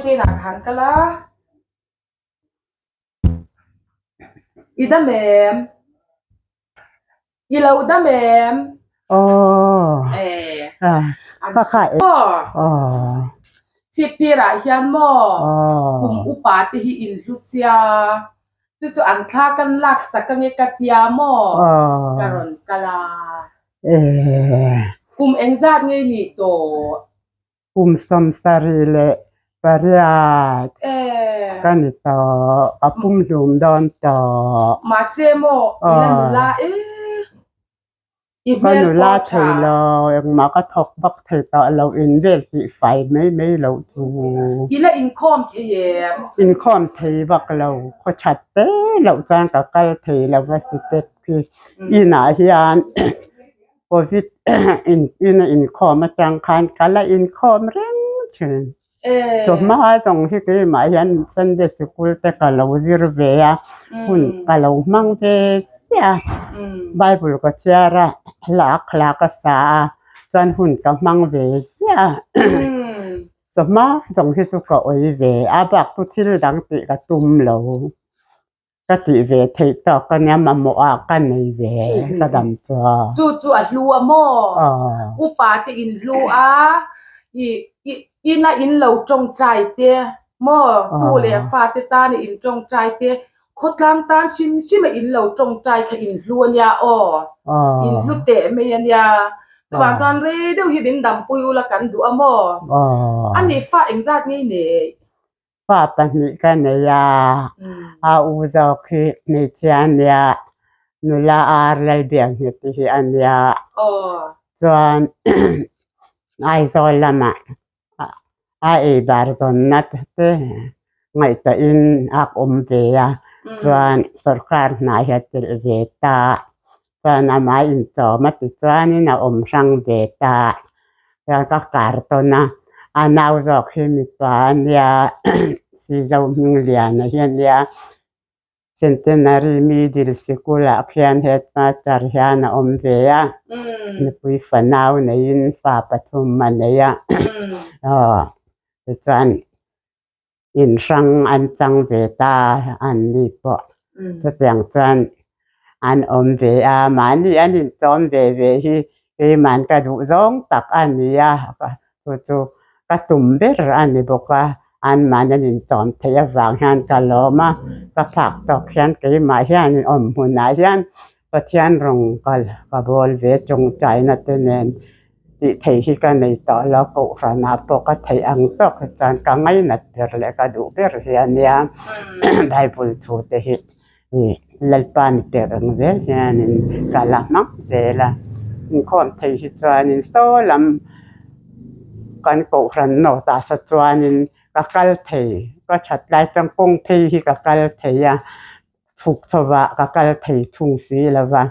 te inah ka han kal a. I dam em? I lo dam em? Aw. Eh. Kha kha e. Aw. Chhipphir ah hian maw kum upa te hi in hlu sia chu chu an thla kan lak sak ange ka tia maw ka rawn kal a. Eh. Kum engzat nge nih tawh? Kum 78 ka ni tawh, ka pumhlum dawn tawh. Mahse maw i la nula e, i Ka hmel nula pawh tha. thei lo, engmah ka thawk vak thei tawh lo, in vel tih fai mai mai lo chu. I la inkhawm thei em? Inkhawm thei vak lo, khaw that te loh chuan ka kal thei lo va step khi. Inah hian Covid in a inkhawm atang khan ka la inkhawm reng thin. Chawhma zawng hi keimah hian Sunday sikul te ka lo zir ve a, hun ka lo hmang ve chiah a, Bible ka chhiar a, hla hla ka sa a, chuan hun ka hmang ve chiah a. Chawhma zawng hi chu ka awih ve a, bak chu thil dang tih ka tum lo. Ka tih ve theih tawk ka nia mamawh ah ka nei ve ka dam chuan. Chu chu a hlu a maw? Upa te in hlu a, i i ina in lo tawngtai te maw? Tu leh fa te tan in tawngtai te, khawtlang tan hrim hrim a in lo tawngtai kha in hlu a nia aw. In hlu teh mai a nia. Chuvang chuan rei deuh hi min dampui ula kan duh a maw? Ani fa engzat ngei nei? Fa pahnih ka nei a, a u zawk hi hmeichhia a nia, nula ar Lalbiaknghet tih hi a nia. Chuan Aizawl lamah a ei bar zawnna te ngaihtuahin a awm ve a, chuan sawrkar hna hi a telh ve ta. Chuan amah inchawm a ti chuanin a awm hrang ve ta. Chuan ka kar tawn a, a nau zawk hi mipa a nia, Sizo Hmingliana hi a nia. Centenary Middle Sikul ah khian headmaster hian a awm ve a, nupui fanau neiin fa pathum a nei a. Aw tichuan inhrang an chang ve ta an ni pawh chutiang chuan an awm ve a mahni an inchawm ve ve hi keiman ka duh zawng tak a ni a chu chu ka tum ber a ni bawk a anmahni an inchawm theih avang hian ka lawm a ka phak tawk hian keimah hian awm hmunah hian Pathian rawng ka bawl ve tawngtaina te nen tih theih hi ka nei tawh lo, kohhranah pawh ka theih ang tawk hi chuan ka ngainat ber leh ka duh ber hi a nia. Bible thu te hi Lalpa ni per ang zel hianin ka la hmang zel a, inkhawm theih hi chuanin saw lam kan kohhran nawt ah saw chuanin ka kal thei, ka that lai chuan kawng phei hi ka kal thei a. Chhuk chhovah ka kal thei thung si lo va,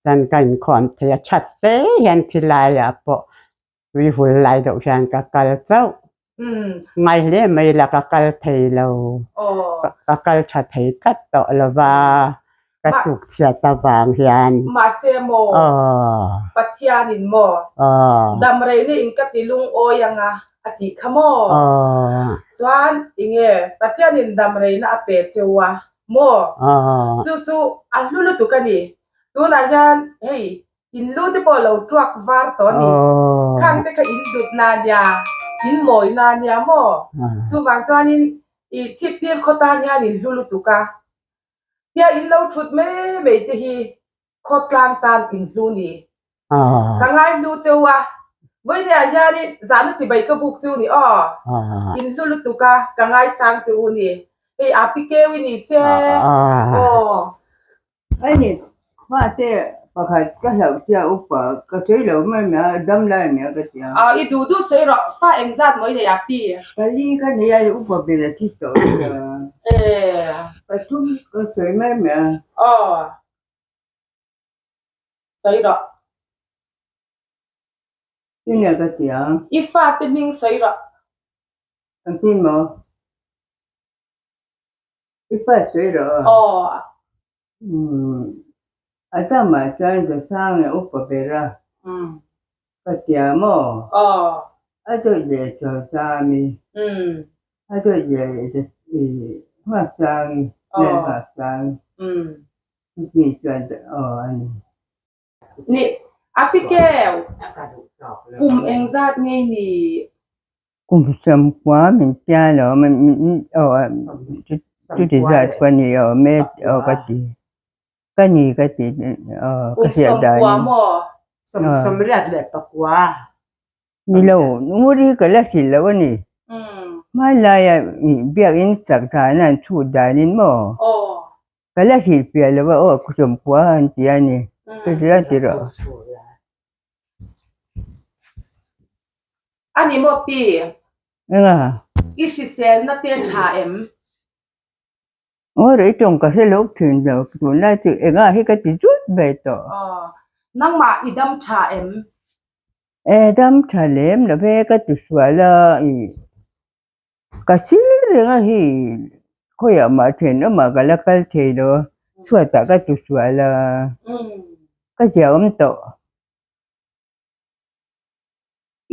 chuan ka inkhawm thei a, that te hian khilaiah pawh tui hul lai deuh hian ka kal chauh. Ngai hle mai la ka kal thei lo, ka kal tha thei tlat tawh lo va, ka chuk chhiat avang hian. Mahse maw? Pathianin maw? Damreina in ka ti lungawi anga a tih kha maw? Chuan enge Pathianin damreina a pe cheu a maw? Chu chu a hlu lutuk a ni. Tunah hian hei in lu te pawh lo tuak var tawh a ni. Khang te kha in dut na nia, in mawi na nia maw? Chuvang chuanin i chhipphir khaw tan hian in hlu lutuk a. Tia in lo thut mai mai te hi Khawtlang tan in hlu ni. Ka ngai hlu cheu a. Vawinia hianin zahna chibai ka buk chu ni aw. In hlu lutuk a, ka ngai sang chu u ni. Hei a pi keu i ni se aw. Hei ni, fate pakhat ka hlauh tia upa ka sawi lo mai mai a, dam lai mai ka ti a. Aw i duh duh sawi rawh, fa engzat maw i nei a pi? Pali ka nei a, upa ber a thi tawh sia. Pathum ka sawi mai mai a. Aw. Sawi rawh. Enge ka ti a? I fate hming sawi rawh. Engtin maw? I fa sawi rawh. Aw. Umm. A tamah chuan Zasang leh upa ber a. Ka ti a maw? Aw. A dawt leh chuan Sami. Umm. A dawt leh Nghaksangi, Lal Nghaksangi mi chuan aw a ni. Ni, a pi keu, kum engzat nge ni? Kum 90 min tia lo, aw chuti zat ka ni aw met aw ka ti. Ka ni ka ti aw ka hriat danin. Kum 90 maw? 89. Ni lo, ngur hi ka la hrilh lo a ni. Hmanlaia biakinn sak dan an chhut danin maw? Ka la hrilh piah lo a, aw 90 an ti a ni. Ka hria ti rawh. A ni maw Pi? Enga? I hriselna te tha em? Ngaw rei tawng ka hre lo thin lo, tunlai chu enga hi ka ti zut ve tawh. Aw, nangmah i dam tha em? E, dam tha lem lo ve ka ti sual a, i ka sil reng a hei khawiah mah thenawmah ka la kal thei lo a, chhuatah ka ti sual a, ka ziah awm tawh.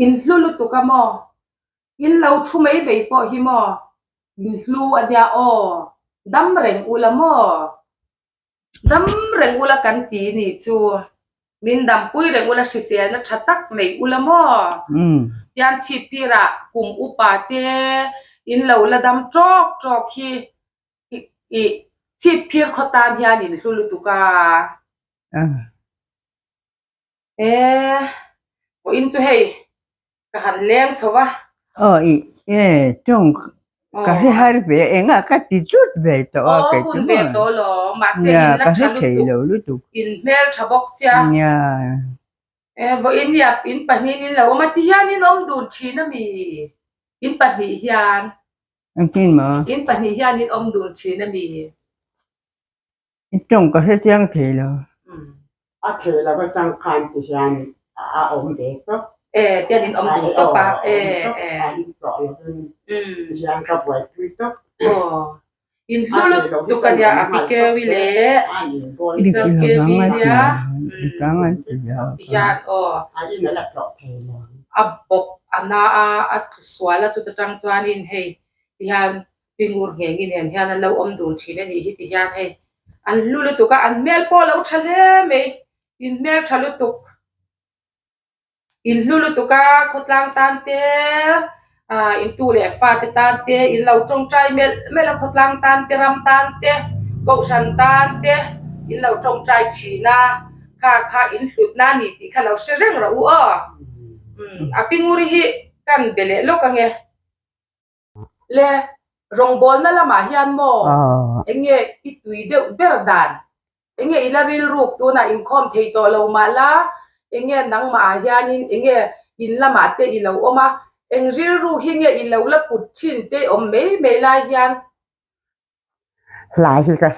In hlu lutuk a maw? In lo thu mai mai pawh hi maw? In hlu a nia aw, dam reng ula maw? Dam reng ula kan ti nih chu min dampui reng ula hriselna tha tak nei ula maw? Tian chhipphirah kum upa te in lo la dam tawk tawk hi i chhipphir khaw tan hian in hlu lutuk a. E, pawhin chu hei ka han leng chho va. Aw i e tawng ka hre har ve engah ka ti zut ve tawh a kei chu maw. Aw hun ve tawh lo mahse in la tha lutuk in hmel tha bawk sia. Nia. E vawiin iap in pahnihin in lo awm a ti hian in awm dun thin a mi in pahnih hian. Engtin maw? In pahnih hian in awm dun thin a mi. I tawng ka hre chiang thei lo. A thei lo atang khan ti hian a awm ve tawp. E, tian in awm dun tawp a. E, e. A in tawh lovin ti hian ka buaipui tawp. Aw. In hlu lutuk a nia a pi keu i le. I chal keu i nia. Ti hian aw. A in a la tlawh thei lo. A bawp a na a, a tlu sual a chuta tang chuanin hei ti hian Pingur nghengin nen hian an lo awm dun thin a nih hi ti hian hei an hlu lutuk a, an hmel pawh a lo tha hle mai, in hmel tha lutuk, in hlu lutuk a khawtlang tan te ah in tu leh fate tan te in lo tawngtai melh melh a khawtlang tan te ram tan te kohhran tan te in lo tawngtai thin a kha kha in hlutna a ni tih kha lo hre reng rawh u aw a Pinguri hi kan be leh lawk ange. Le, rawngbawlna lamah hian maw eng nge i tui deuh ber dan? Eng nge i la rilruk tunah inkhawm thei tawh lo mah la, eng nge nangmah ah hianin eng nge in lamah te i lo awm a, eng rilru hi nge i lo la put thin te awm mai mai lai hian? Hlai hi ka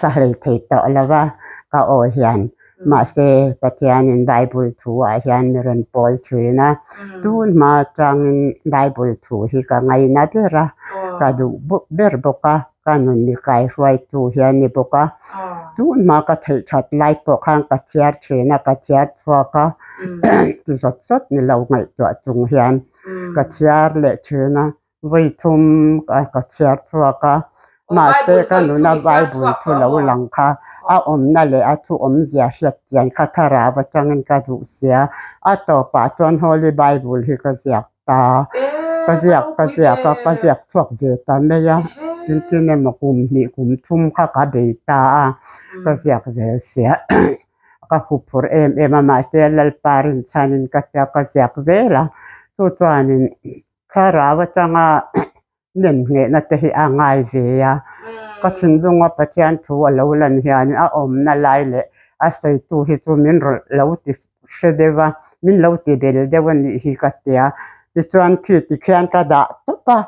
sa hlei thei tawh lo va, ka aw hian. Mahse, Pathianin Bible thu ah hian mi rawn pawl thin a, tun hma atangin Bible thu hi ka ngaina ber a, ka duh ber bawk a, ka nun mi kaihruaitu hian ni bawk a. Tun hma ka theih that lai pawh khan ka chhiar thin a, ka chhiar chhuak a, ti zawt zawt ni lo ngaihtuah chung hian ka chhiar leh thin a. Vawi thum ka chhiar chhuak a, mahse ka nuna Bible thu lo lang kha a awmna leh a thu awmzia hriat chian kha thlarau atangin ka duh sia. A tawpah chuan Holy Bible hi ka ziak ta, ka ziak ka ziak a, ka ziak chhuak ve ta mai a, tin tin emaw kum hnih kum thum kha ka bei ta a, ka ziak zel sia. Ka huphurh em em a, mahse Lalpa rinchhanin ka tia ka ziak zel a, chu chuanin Thlarau atanga nem nghehna te hi a ngai ve a, ka thinlunga Pathian thu a lo lan hian a awmna lai leh a sawitu hi chu min rawlh lo ti hre deuh a, min lo ti bel deuh a nih hi ka ti a. Tichuan khi tikhian ka dah tawp a,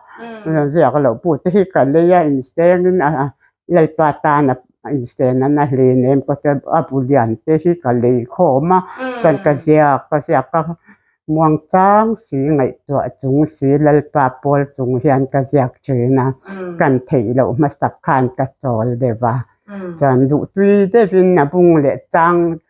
ziak loh pawh te hi ka lei a insengin a Lalpa tan a insen a na hle nem ka tia a bu lian te hi ka lei khawm a, chuan ka ziak ka ziak a. Muangchang si ngaihtuah chung si Lalpa pawl chung hian ka ziak thin a, kan theih loh hmasak khan ka chawl deuh a, chuan duhtui deuhin a bung leh chang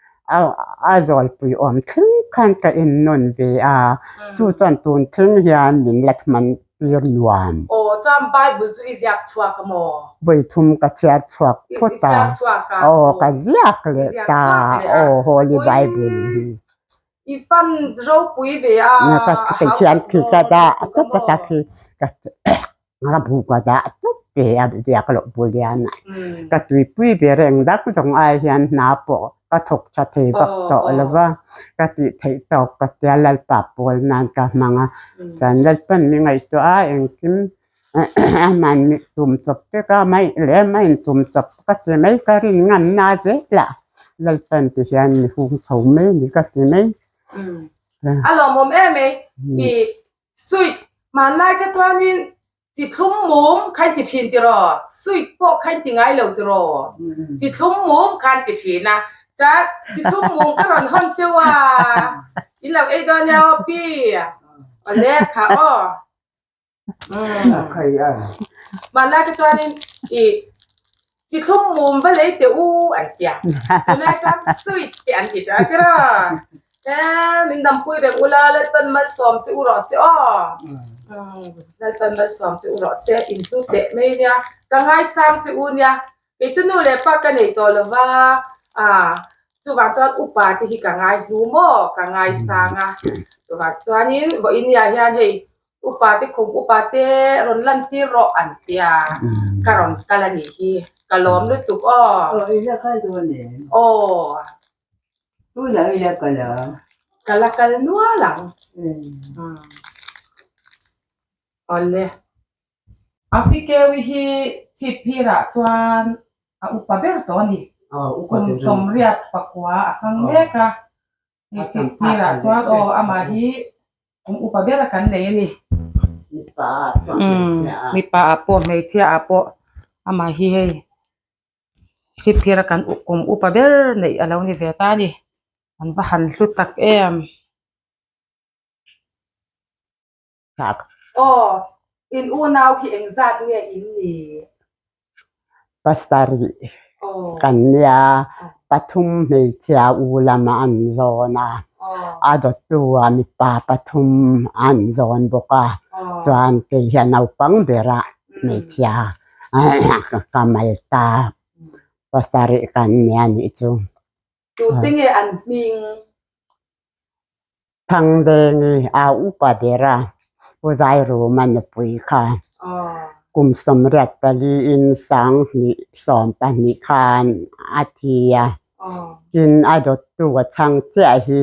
a zawlpui awm thleng khan ka en nawn ve a, chu chuan tun thleng hian min la hman. tir nuam. Aw, chuan Bible chu i ziak chhuak a maw? Vawi thum ka chhiar chhuak phawt a. Aw, ka ziak leh ta. Aw, Holy Bible hi. I fan ropui ve a. Ka thian khi ka dah tawp a ta khi ka ka bu ka dah tawp ve a biak loh bul hian ka tuipui ve reng dak zawng ai hian hna pawh ka thawk tha thei vak tawh lo va ka tih theih tawk ka tia Lalpa pawl nan ka hmang a chuan Lalpan mi ngaihtuah a engkim aman mi tum chawp vek a mai leh mai in tum chawp ka ti mai ka rin ngam na zel a Lalpan ti hian mi hung chho mai ni ka ti mai. A lawmawm em e i Sweet, hmanlai kha chuanin chi thlum mum kha in ti thin tiraw? Sweet pawh kha in ti ngai lo tiraw? Chi thlum mum kha an ti thin a, chuan chi thlum mum ka rawn hawn cheu a, in lo ei dawn nia aw pi, awle kha aw. Hmanlai kha chuanin i chi thlum mum va lei teh u an ti a, tunlai chuan sweet te an ti ta tiraw? Eee min dampui reng ula Lalpan malsawm che u rawh se aw. Lalpan malsawm che u rawh se in hlu teh mai nia ka ngaisang che u nia kei chu nu leh pa ka nei tawh lo va ah chuvang chuan upa te hi ka ngai hlu maw ka ngaisang a chuvang chuanin vawiin nia hian hei upa te khum upa te rawn lan tir rawh an tia ka rawn kal a nih hi ka lawm lutuk aw. Aw. Tunah i la kal a? Ka la kal nual ang. Awle. A pi Kewi hi chip phirah chuan a upa ber tawh a ni. Kum sawmriat pakua a hmang mek a. Hei chip phirah chuan aw amah hi kum upa ber a kan nei a ni. Mipa ah pawh hmeichhia ah pawh amah hi hei. Chhipphir a kan kum upa ber neih a lo ni ve ta a ni an va han hlu tak em. Aw in unau khi engzat nge in ni? Pasarih kan nia pathum hmeichhia u lama an zawn a, a dawttu ah mipa pathum an zawn bawk a, chuan kei hi a naupang berah hmeichhia Ka mal ta pasarih kan nia nih chu. Tute nge an hming? Thangdengi a upa ber a, Pu Zairuma nupui kha kum 84 in 2012 khan a thi a, tin a dawttu a chhang chiah hi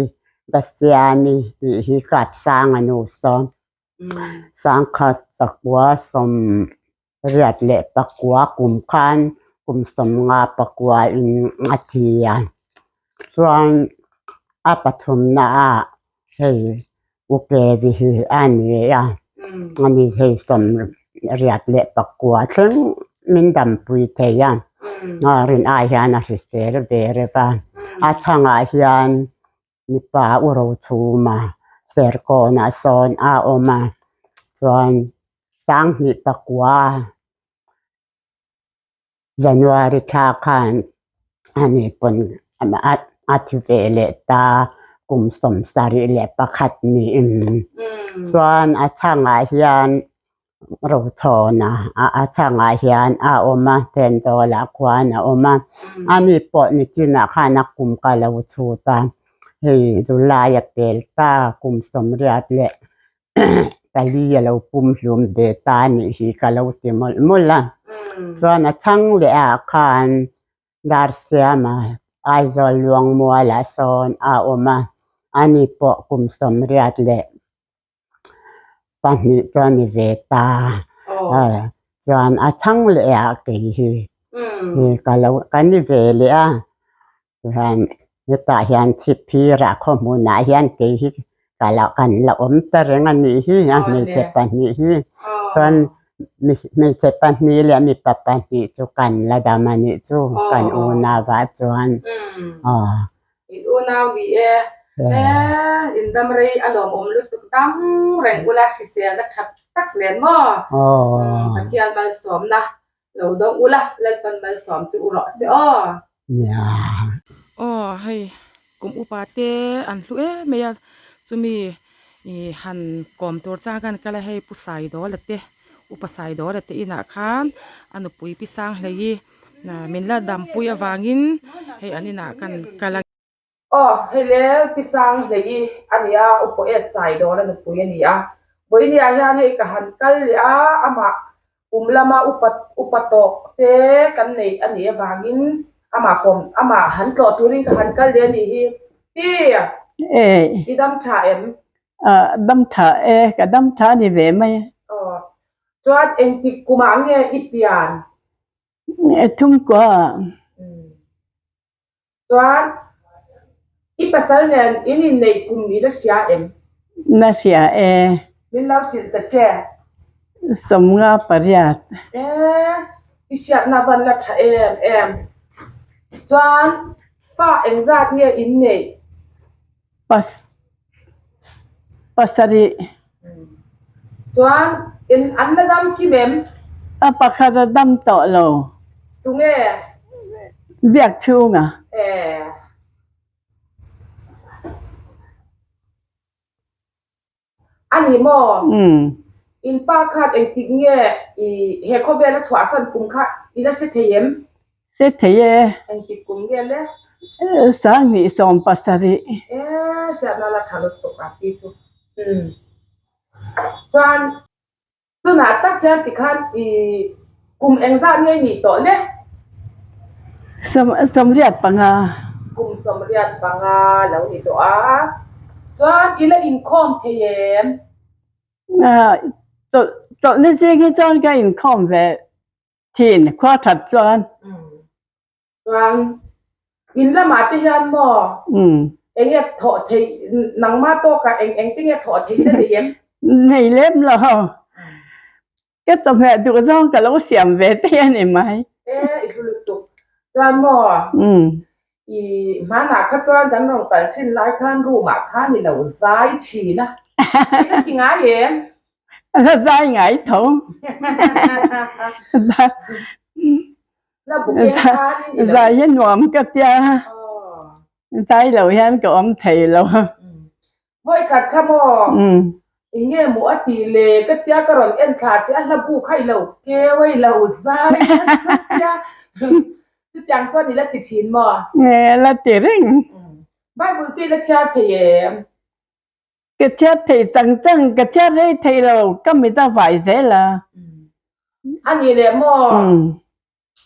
Dasiami tih hi Kapsanga nu sawn. 1989 kum khan kum 59 in a thi a, chuan a pathumna ah hei Ukevi hi a ni a, ani hei 89 thleng min dampui thei a, rin ai hian a hrisel ve reuh a, a chhangah hian Mipa u Rochhuma Serkawnah sawn a awm a, chuan 2009 January thla khan ani pawn a thi ve leh ta kum 71 niin. Chuan a chhangah hian Rochhawna a chhangah hian a awm a, Thendawlah khuan a awm a, ani pawh nichinah khan a kum ka lo chhut a, hei July a pel ta kum 84 a lo pum hlum ve ta a nih hi ka lo ti mawlh mawlh a, chuan a chhang leh ah khan Darsiama Aizawl Luangmualah sawn a awm a, ani pawh kum 92 chu a ni ve ta. Chuan a chhang leh ah kei hi ka lo ka ni ve leh a. Chuan hetah hian chhipphirah khaw hmunah hian kei hi ka la kan la awm ta reng a nih hi a hmeichhe pahnih hi. Chuan hmeichhe pahnih leh mipa pahnih chu kan la dam a nih chu kan unauah chuan. In unau ni e. He in dam rei a lawmawm lutuk dam reng ula hriselna tha tak nen maw? Pathian malsawmna lo dawng ula Lalpan malsawm chu u rawh se aw. Aw hei kum upa te an hlu em mai a chumi Ih han kawm tur chuan khan kal a hei Pu Saidawla te Upa Saidawla te inah khan a nupui pi sang hlei hi min la dampui avangin hei an inah kan kal a. Aw hei le pi sang hlei hi a ni a Upa et Saidawla nupui a ni a vawinia hian hei ka han kal leh a amah Kum lama upa upa tawh te kan neih a nih avangin amah kawm amah han tlawh turin ka han kal leh a nih hi. Pi! Ei. I dam tha em? Ah, dam tha e, ka dam tha a ni ve mai. Aw, chuan engtik kumah nge i pian? E thum kua. Chuan i pasal nen in inneih kum i la hria em? La hria e. Min lo hrilh ta che. 58. E, i hriatna van la tha em em. Chuan fa engzat nge in neih? Pas pasarih. Chuan in an la dam kim em? A pakhat a dam tawh lo. Tunge? Biak chhunga. E. A ni maw? In pa khat engtik nge i he khawvela chhuahsan kum kha i la hre thei em? Hre thei e. Engtik kum nge le? 2017. E, hriatna la tha lutuk a ti chu. Chuan Tunah tak hian tikhan i kum engzat nge i nih tawh le? 85. Kum 85 lo ni tawh a. Chuan i la inkhawm thei em? Chawlhni zing hi chuan ka inkhawm ve thin, khua that chuan. Chuan in lamah te hian maw eng nge thawh theih nangmah tawkah eng eng te nge thawh theih na nei em? Nei lem lo. Ka chawhmeh duh zawng ka lo siam ve te a ni mai. E i hlu lutuk. Chuan maw i hmanah kha chuan kan rawn kal thin lai khan room ah khan i lo zai thin a. I la ti ngai em? La zai ngai tho. Zai hi nuam ka tia. Zai lo hian ka awm thei lo. Vawi khat kha maw? Eng nge maw a tih le? Ka tia ka rawn en thla che a hla bu kha i lo keu a i lo zai nasa sia. Chutiang chuan i la ti thin maw? La ti reng. Bible te i la chhiar thei em? Ka chhiat thei chang chang, ka chhiat rei thei lo, ka mit a vai zel a. A nih leh maw?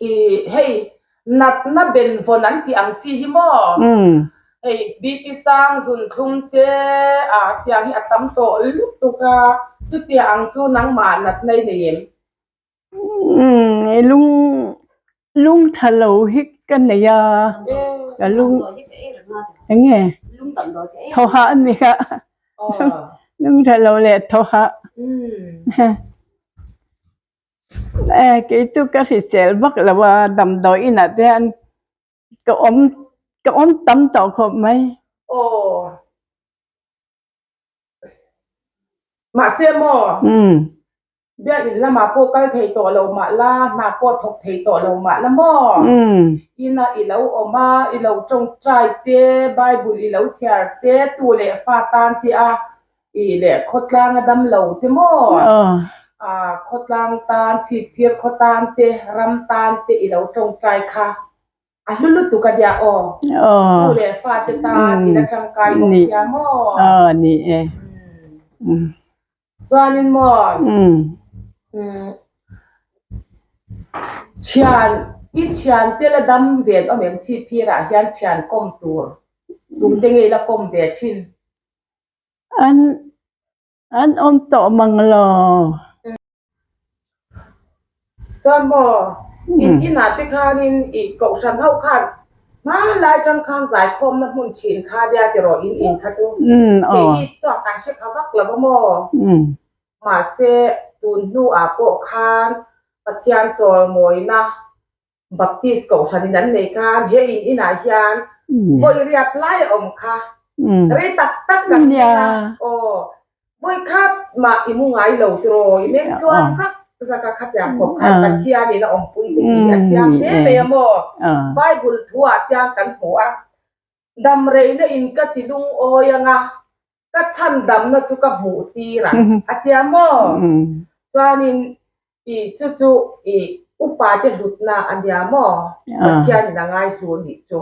I hei natna benvawn an tih ang chi hi maw? Hei BP sang zun thlum te a tiang hi a tam tawh lutuk a, chutia ang chu nangmah natna i nei em? I lung lung tha lo hi ka nei a, ka lung eng nge thaw hah a ni kha, lung tha lo leh thaw hah e kei chu ka hrisel vak lo a damdawi inah te hian ka awm ka awm tam tawh khawp mai. Mahse maw? Biakinn lamah pawh kal thei tawh lo mah la, hna pawh thawk thei tawh lo mah la maw? Ina i lo awm a, i lo tawngtai te, Bible i lo chhiar te, tu leh fa tan te a, i leh khawtlang a dam lo te maw? Khawtlang tan, chhipphir khaw tan te, ram tan te i lo tawngtai kha A hlu lutuk a nia aw. Tu leh fate tan i la tangkai bawk sia maw? Aw ni e. Chuanin maw thian i thian te la dam ven awm em chhip phirah hian thian kawm tur tute nge i la kawm ve thin? An An awm tawh mang lo. Chuan maw, in inah te khanin i kohhran ho khan hmanlai tang khan zaikhawmna hmun thin kha nia ti rawh in in kha chu. Keini chuan kan hre pha vak lo va maw? Mahse, tun hnuah pawh khan Pathian chawlmawina Baptist kohhran in an nei khan he in inah hian vawi riat lai a awm kha rei tak tak kan thleng a aw vawi khat mah i mu ngai lo tiraw i meng tluan zak zak a khatiang khawp khan Pathian in a awmpui che tih a chiang hle mai a maw Bible thu ah tiang kan hmu a damreina in ka ti lungawi anga. Ka chhandamna chu ka hmuh tir ang a tia maw? Chuanin i chu chu i upa te hlutna a nia maw? Pathianin a ngaihlu nih chu.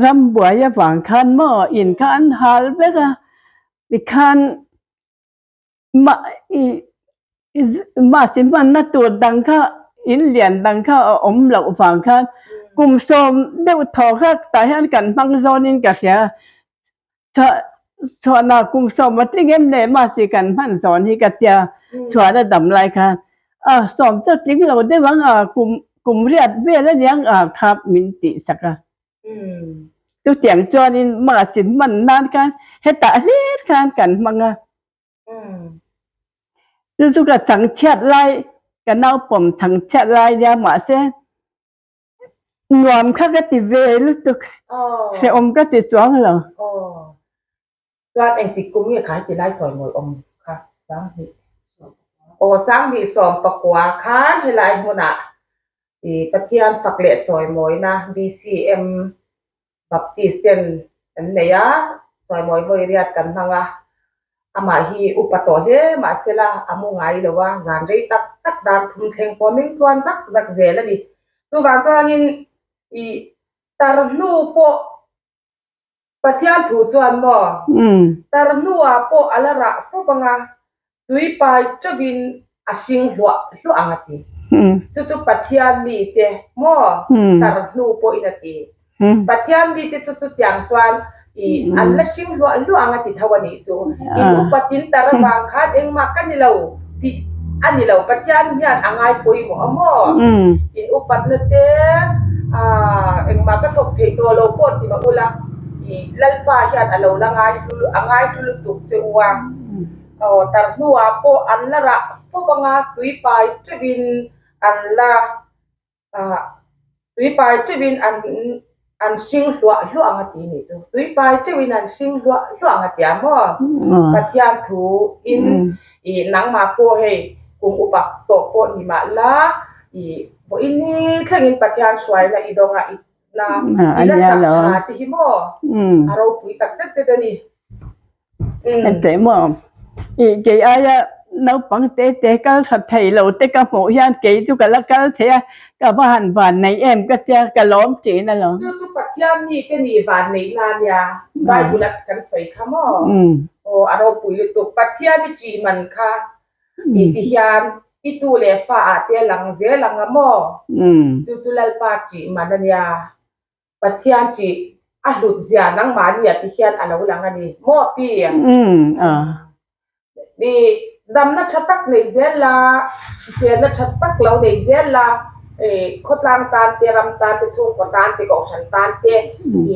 Rambuai avang khan maw in kha an hal vek a, tikhan mah i mahse hmanna tur dang kha in lian dang kha a awm loh vang khan kum sawm deuh thaw kha tah hian kan hmang zawnin ka hria chhuahna kum sawm a tling em le mahse kan hman zawn hi ka tia chhuahna dam lai khan a sawm chu a tling lo deuh ang a kum kum riat vel a niang a kha min tih sak a chutiang chuanin mahse hman nan khan hetah hlir khan kan hmang a. Chu chu ka changchhiat lai ka naupawm changchhiat lai nia mahse nuam kha ka ti ve lutuk hrehawm ka ti chuang lo. Chuan engtik kum nge kha heti lai chawimawi awm kha Sanghnih aw Sanghnih sawmpakua khan helai hmunah i Pathian fak leh chawimawina BCM Baptist ten an nei a, chawimawi vawi riat kan hmang a, amah hi upa tawh hle mahsela a mu ngai lo a, zan rei tak tak dar thum thleng pawh meng tluan zak zak zel a ni. Chuvang chuanin i tar hnu pawh Pathian thu chuan maw tar hnuah pawh a la rah fo vang a, tui pai teuhin a hring hluah hluah ang a ti. Chu chu Pathian mite maw tar hnu pawhin a ti. Pathian mite chu chutiang chuan i an la hring hluah hluah ang a ti tho a nih chu. In upatin tar avang khan engmah ka ni lo tih a ni lo. Pathian hian a ngai pawimawh a maw? In upatna te engmah ka thawk thei tawh lo pawh ti mah ula i Lalpa hian a lo la ngai hlu a ngai hlu lutuk che u a. Aw tar hnuah pawh an la rah fo anga tui pai teuhin an la ah tui pai teuhin an an hring hluah hluah ang a ti nih chu. Tui pai teuhin an hring hluah hluah ang a tia maw? Pathian thu in ih nangmah pawh hei kum upa tawh pawh ni mah la ih vawiin ni thlengin Pathian hruaina i dawng a i na i la chak tha te hi maw? A ropui tak zet zet a ni. Hete maw i kei aia naupang te te kal tha thei lo te ka hmuh hian kei chu ka la kal thei a, ka va han van nei em ka tia ka lawm thin alawm. Chu chu Pathian mi te nih van neih na nia Bible a kan sawi kha maw? Aw a ropui lutuk Pathian i ṭih man kha i ti hian i tu leh fa ah te a lang zel ang a maw? Chu chu Lalpa ṭih man a nia. Pathian chi a hlut zia nangmahni ah ti hian a lo lang a ni. Maw pi? Umm a. I damna tha tak nei zel la, hriselna tha tak lo nei zel la, i khawtlang tan te, ram tan te, chhungkaw tan te, kohhran tan te,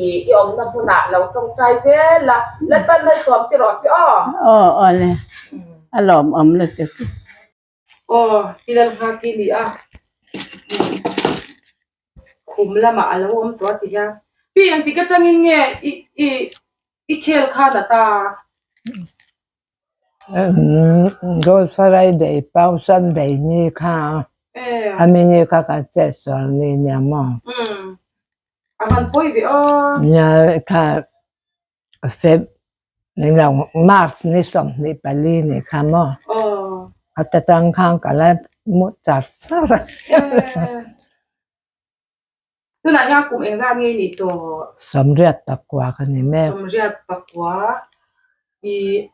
i i awmna hmunah lo tawngtai zel la, Lalpan malsawm che rawh se aw. Aw aw le, a lawmawm lutuk. Aw, i lal nghak i ni a, khum lamah a lo awm tawh a ti hian. Pi engtik atangin nge i i i khel khan a ta? Good Friday, Palm Sunday ni kha a mi ni kha kan chet sual ni nia maw? A van pawi ve aw. Nia kha Feb ni lo March ni 24 ni kha maw a ta tang khan ka la mu char char a. Tunah hian kum engzat nge nih tawh? 89 ka ni mek. 89 i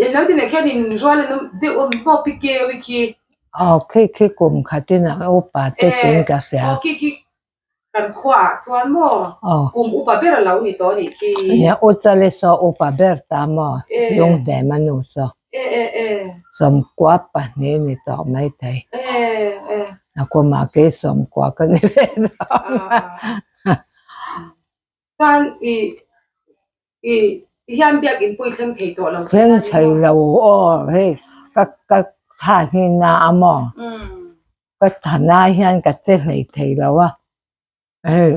eng lo ti nen khian in rual an awm deuh awm maw pi keu i khi? Aw khi khi kum khatin a upa te tiin ka hria. Aw khi khi Kan khuaah chuan maw kum upa ber a lo ni tawh anih khi. Nia u chali saw upa ber ta maw lungdem a nu saw. 92 ni tawh maithei. A kumah kei 90 ka ni ve tawh. Chuan i i hian biakinn pawh i thleng thei tawh lo. Thleng thei lo aw hei ka ka tha hi na a maw. Ka thanai hian ka che hlei thei lo a, hei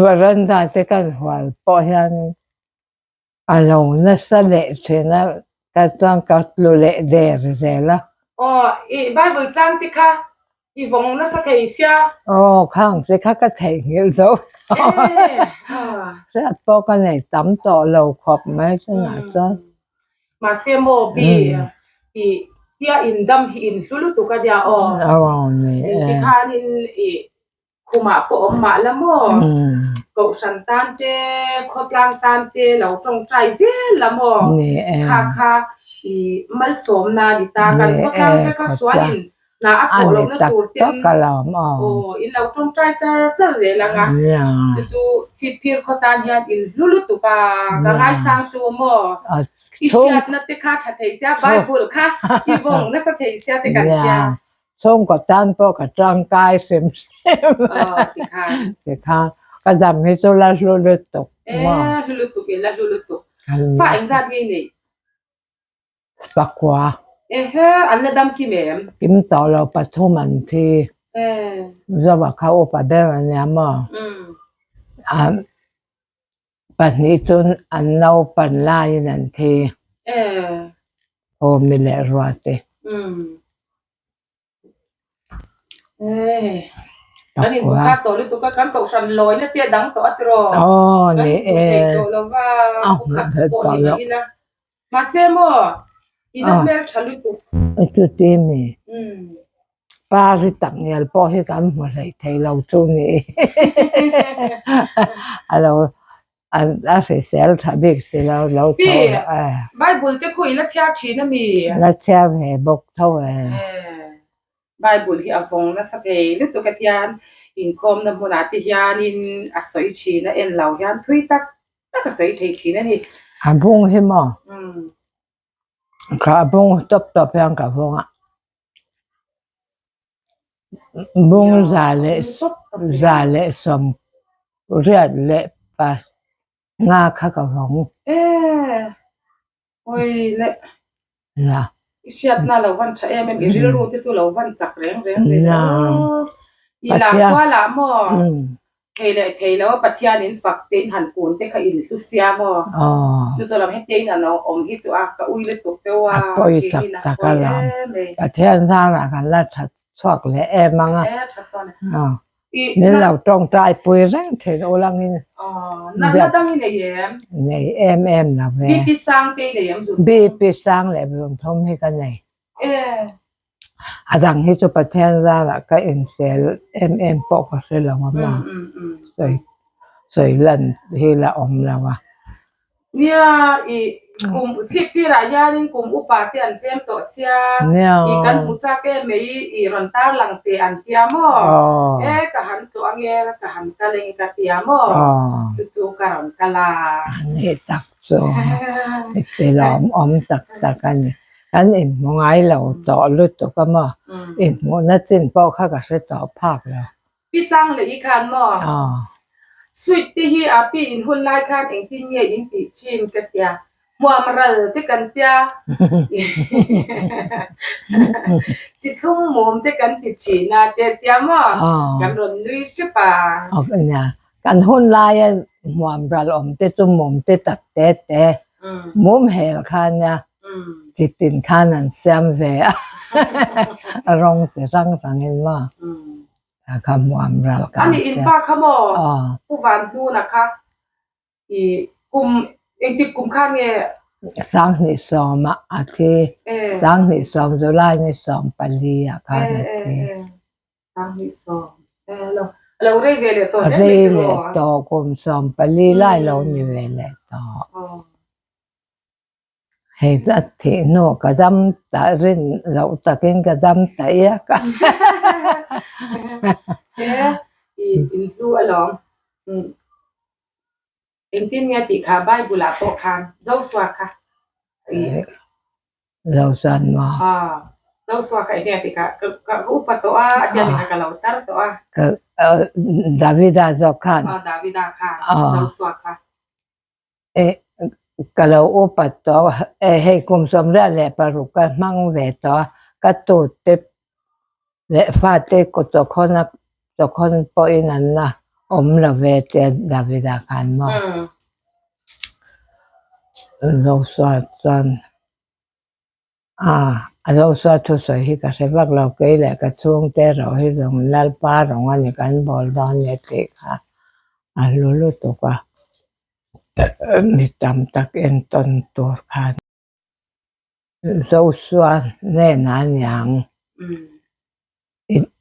veranda te kan hual pawh hian a lo nasa leh thin a, ka chuan ka tlu leh der zel a. Aw, i Bible chang te kha. I vawng nasa thei sia. Aw khang che kha ka theihnghilh zo. Hriat pawh ka nei tam tawh lo khawp mai chungah chuan. Mahse maw pi i tia in dam hi in hlu lutuk a nia aw. Aw ni e. Tikhanin i Khumah pawh awm mah la maw? Kohhran tan te, khawtlang tan te lo tawngtai zel la maw? Kha kha i malsawmna a ni ta. Kan khawtlang te kha sualin hna a thawh lohna tur ten aw in lo tawngtai char char zel ang a. Chu chu Chhipphir khaw tan hian in hlu lutuk a, ka ngaisang chu maw? I hriatna te kha tha thei sia, Bible kha i vawng nasa thei sia te kan tia. Chhungkaw tan pawh ka tangkai hrim hrim tikhan ka dam hi chu la hlu lutuk maw. E hlu lutuk e la hlu lutuk. Fa engzat nge i neih? Pakua. Ehe an la dam kim em? Kim tawh lo pathum an thi. Zoa kha upa ber a nia maw? Pahnih chu an naupan laiin an thi. Awmi leh Ruati. Aw ni e. A hmuh phet tawh loh. Chuti mi. Pari tak ngial pawh hi kan hmu hleih thei lo chu ni. A lo a hrisel tha bik si lo lo tho e. Bible te khu i la chhiar thin a mi? La chhiar ve bawk tho e. Bible hi a vawng nasa thei lutuk a hian inkhawmna hmunah te hianin a sawi thin a en lo hian thui tak tak a sawi thei thin a ni. A bung hi maw? Ka bung tawp tawp hian ka vawng a. Bung za leh za leh sawm riat leh pa nga kha ka vawng. Na. I hriatna lo van tha em em, i rilru te chu lo van chak reng reng ve aw. I lar kual ah maw? Thei leh thei lo Pathian in fak te in han kun te kha in hlu sia maw? Chu chu lam heti in an awm hi chu a ka ui lutuk cheu a A pawi tak tak a lam. Pathian zarah kan la that chhuak leh em ang a. Min lo tawngtai pui reng thin ulangin. Natna dang i nei em? Nei em em lo ve. BP sang te i nei em zun? BP sang leh zun thum hi ka nei. A dang hi chu Pathian zarah ka insel em em pawh ka hre lo a maw? Sawi sawi lan hi la awm lo a. Nia, i kum chhipphirah hianin kum upa te an tlem tawh sia, i kan hmu chak em mai i rawn tarlang teh an tia maw? E ka han tlawh ange, ka han kal eng ka tia maw? Chu chu ka rawn kal a. A ni tak chu, i ti lawmawm tak tak a ni. Kan inhmu ngai lo tawh lutuk a maw? Inhmuhna chin pawh kha ka hre tawh phak lo. Pi Sang leh i khan maw? Sweet te hi a pi in hun lai khan engtin nge in tih thin ka tia. Hmuam ral te kan tia. Chi thlum mum te kan ti thin a te tia maw? Kan rawn nui hrep a. Nia, kan hun laia hmuam ral awm te chu mum te tak te te mum hel kha nia. Chi tin khan an siam ve a, a rawng ti rang rangin maw a kha hmuam ral ka Ani in pa kha maw Pu Van Hnuna kha i kum engtik kum khan nge 2010 ah a thi 2010 July ni 14 ah khan a thi Rei leh tawh kum 14 lai lo ni ve leh tawh. Hei a thih hnu ka dam ta rin loh takin ka dam ta iak a. He i inhlu alawm. Engtin nge tih kha Bible ah pawh khan Joshua kha i Joshua maw? Joshua kha enge tih kha ka upa tawh a a tia nih kha ka lo tar tawh a. Davida zawk khan. Davida kha Joshua kha. Ka lo upat tawh a, hei kum 16 ka hmang ve tawh a, ka tute leh fate chawkhawn a chawkhawn pawhin an la awm lo ve tia Davida khan maw Joshua chuan. A Josua thusawi hi ka hre vak lo, kei leh ka chhungte erawh hi zawng Lalpa rawng a ni kan bawl dawn ni tih kha a hlu lutuk a, mi tam tak entawn tur khan Josua hnenah a niang.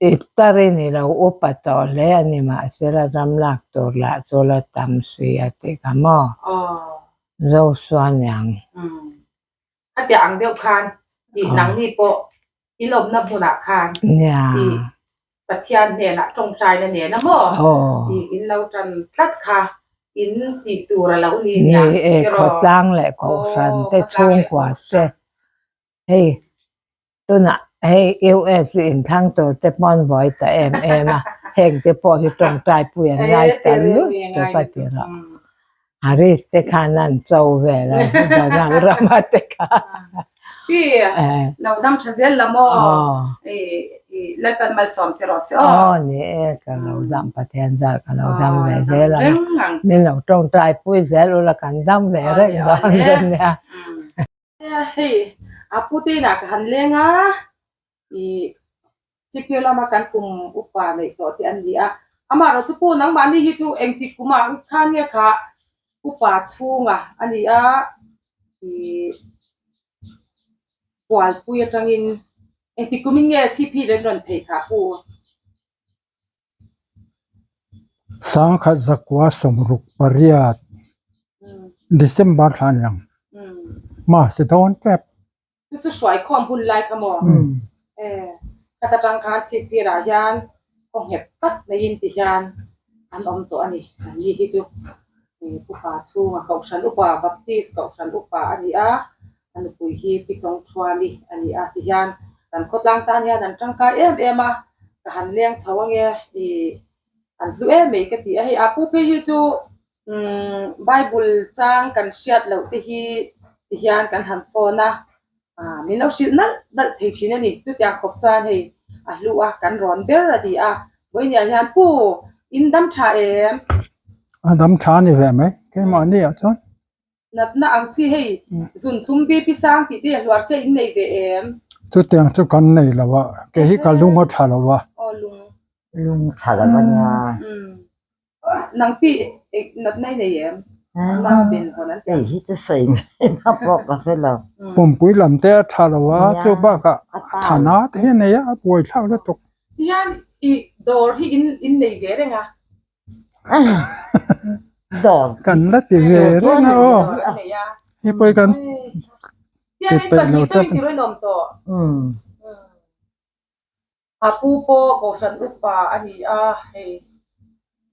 I tar i ni lo, upa tawh hle a ni mahsela ram lak tur lah chu la tam si a tih kha maw? Josua niang. A tiah ang deuh khan i nangni pawh i lawmna hmunah khan i Pathian hnenah tawngtaina nen a maw i in lo tan tlat kha in tih tur a lo ni nia Ni e, khawtlang leh kohhran te chhungkua te hei tunah hei US i inthlang tur te pawn buai ta em em a, heng te pawh hi tawngtai pui an ngai ta lut tuk a ti rawh. Haris te khan an cho vel a, Donald Rama te kha. Pi, lo dam tha zel la maw? Lalpan malsawm che rawh se aw. Aw ni e, ka lo dam Pathian zar ka lo dam ve zel ang a. Min lo tawngtai pui zel ula kan dam ve reng dawn che nia. Hei, a pute inah ka han leng a, i Chipir lama kan kum upa neih tawh te an ni a. Amaherawhchu pu nangmahni hi chu engtik kumah khan nge kha upa chhunga a ni a, i Kualpui atangin engtik kumin nge Chipir an rawn phei kha pu? 1968 December thla a ni ang. Mahse dawn tep. Chu chu hruaikhawm hun lai kha maw? Khat atang khan chhipphirah hian khaw nghet tak neiin ti hian an awm tawh a ni. An ni hi chu Upa chhunga Kohhran Upa, Baptist Kohhran Upa a ni a, a nupui hi Pi Chawngthuami a ni a ti hian kan khawtlang tan hian an tangkai em em a, ka han leng chho ange i an hlu em mai ka ti a. Hei a pu phei hi chu Bible chang kan hriat loh te hi ti hian kan han phone a, min lo hrilh nalh nalh thei thin a ni. Chutiang khawp chuan hei a hlu a kan rawn ber a ti a, vawiiniah hian pu in dam tha em? A dam tha a ni ve mai keimahni ah chuan. Natna ang chi hei zun thlum BP sang tih te hluar che in nei ve em? Chutiang chu kan nei lo a, kei hi ka lung a tha lo a. Aw lung. Lung tha lo a nia. Nang pi natna i nei em? Nang ben hawn an ti. Kei hi chu sawi mai na pawh ka hre lo. Pumpui lam te a tha lo a, chu bakah thana te hi a nei a, a buaithlak lutuk. Tihian i dawr hi in nei ve reng a? Kan la ti ve reng a aw. Hi pawh hi kan ti peih lo tlat a. A pu pawh Kohhran upa a ni a, hei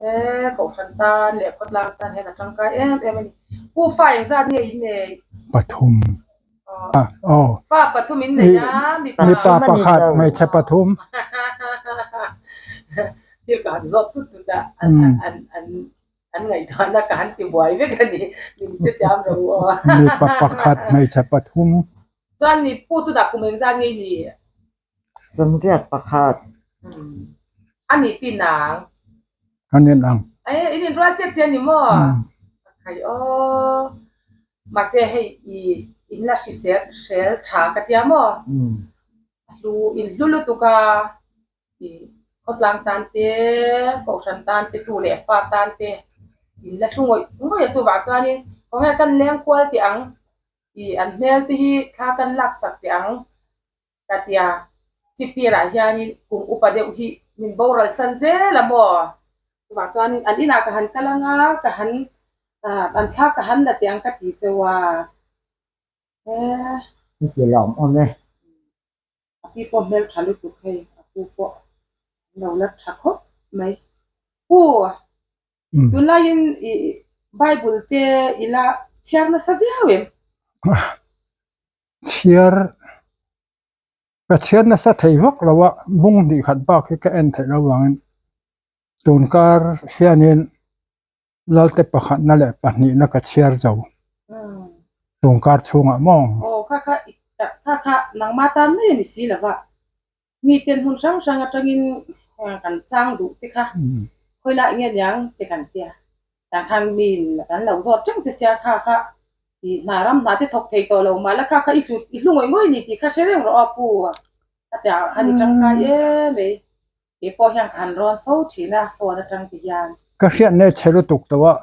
he Kohhran tan leh khawtlang tan hian a tangkai em em a ni. Pu fa engzat nge in nei? Pathum. Aw. Fa pathum in nei a, mipa. Mipa pakhat, hmeichhe pathum. Thil ka han zawt tut tut a, an ngaihtuahna ka han ti buai vek a ni. Min chutiang ro u aw. Mipa pakhat, hmeichhe pathum. Chuan ni pu tunah kum engzat nge i ni? 81. A nih pi nang. An in ang. Eh, in in rual chiat chiat ni maw? Khai aw. Mahse hei i in la hrisel hrel tha ka tia maw? A hlu in hlu lutuk a. I khawtlang tan te, kohhran tan te, tu leh fa tan te in la hlu ngawih ngawih a chuvang chuanin khawnge kan leng kual teh ang. I an hmel te hi thla kan lak sak teh ang. Ka tia, Chipirah hianin kum upa deuh hi min boral san zel a maw? Chuvang chuanin an inah ka han kal anga, ka han an thla ka han la teh ang ka ti cheu a. Ka ti lawmawm e. A pi pawh hmel tha lutuk hei, a pu pawh an lo la tha khawp mai. Pu, tunlaiin i Bible te i la chhiar nasa viau em? Chhiar ka chhiar nasa thei vak lo a, bung hnih khat bak hi ka en theih loh vangin tunkar hianin Lalte pakhatna leh pahnihna ka chhiar zo tunkar chhungah maw? Aw kha kha kha kha nangmah tan mai a ni si lo va, miten hmun hrang hrang atangin kan chang duh te kha khawilai nge niang te kan tia, tah khan mi kan lo zawt reng che sia kha kha. I hna ram hna te thawk thei tawh lo mah la kha kha i hlut i hlu ngawih ngawih ni tih kha hre reng rawh aw pu a ti ah khan i tangkai em mai. Kei pawh hian ka han rawn fo thin a phone atang ti hian. Ka hriat nge chhe lutuk tawh a.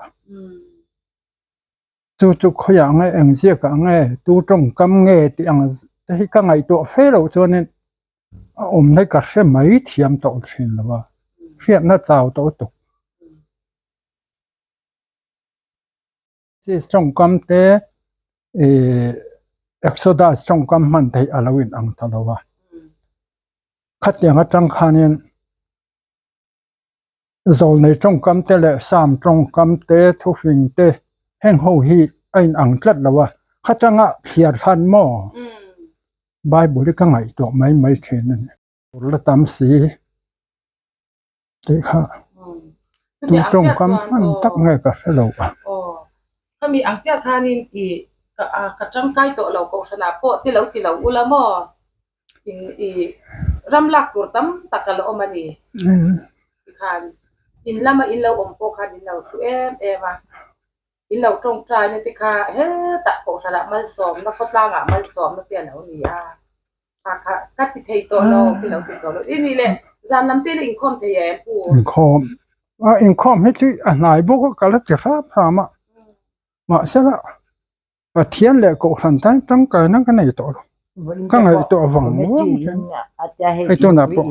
Chu chu khawiah nge eng ziakah nge tu tawngkam nge tih ang te hi ka ngaihtuah fe loh chuanin a awm hi ka hre mai thiam tawh thin lo a, hriatna chau tawh tuk. Chi tawngkam te ih Exodus tawngkam hman theih a lo in ang ta lo a, khatiang atang khanin zawlnei tawngkam te leh sam tawngkam te thufing te heng ho hi a in ang tlat lo a, khatanga thliar khan maw Bible hi ka ngaihtuah mai mai thin a ni. La tam si. Tih kha tu tawngkam hman tak nge ka hre lo a. Aw, khami ang chiah khanin i ka ka tangkai tawh lo kohhranah pawh ti lo ti lo ula maw in i ram lak tur tam tak a la awm a ni. Tikhan in lama in lo awm pawh khan in lo hlu em em a. In lo tawngtaina te kha hetah kohhranah malsawmna khawtlangah malsawmna te a lo ni a. Kha kha ka ti thei tawh lo, ti lo ti tawh lo. I nih le, zan lam te la inkhawm thei em pu? Inkhawm, a inkhawm hi chu a hnai bawk a, ka la ti hram hram a. Mahsela Pathian leh Kohhran tan tangkaina ka nei tawh lo. Ka ngaihtuah vang vang thin. Hei tunah pawh.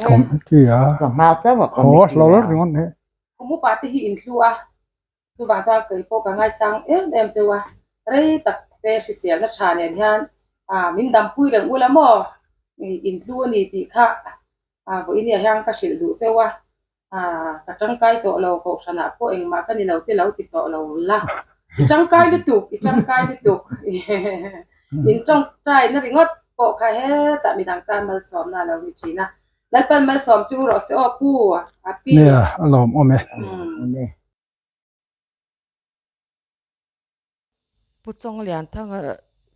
Committee a haw hlawlh ringawt hi. Kum upa te hi in hlu a, chuvang chuan kei pawh ka ngaisang em em cheu a, rei tak te hriselna tha nen hian min dampui reng ula maw in hlu a ni tih kha vawinia hian ka hrilh duh cheu a, ka tangkai tawh lo kohhranah pawh engmah ka ni lo te lo ti tawh lo la, i tangkai lutuk i tangkai lutuk in tawngtaina ringawt pawh kha hetah midang tan malsawmna a lo ni thin a, Lalpan malsawm chu rawh se aw pu a pi. Nia a lawm awm e. Pu Chawnglianthanga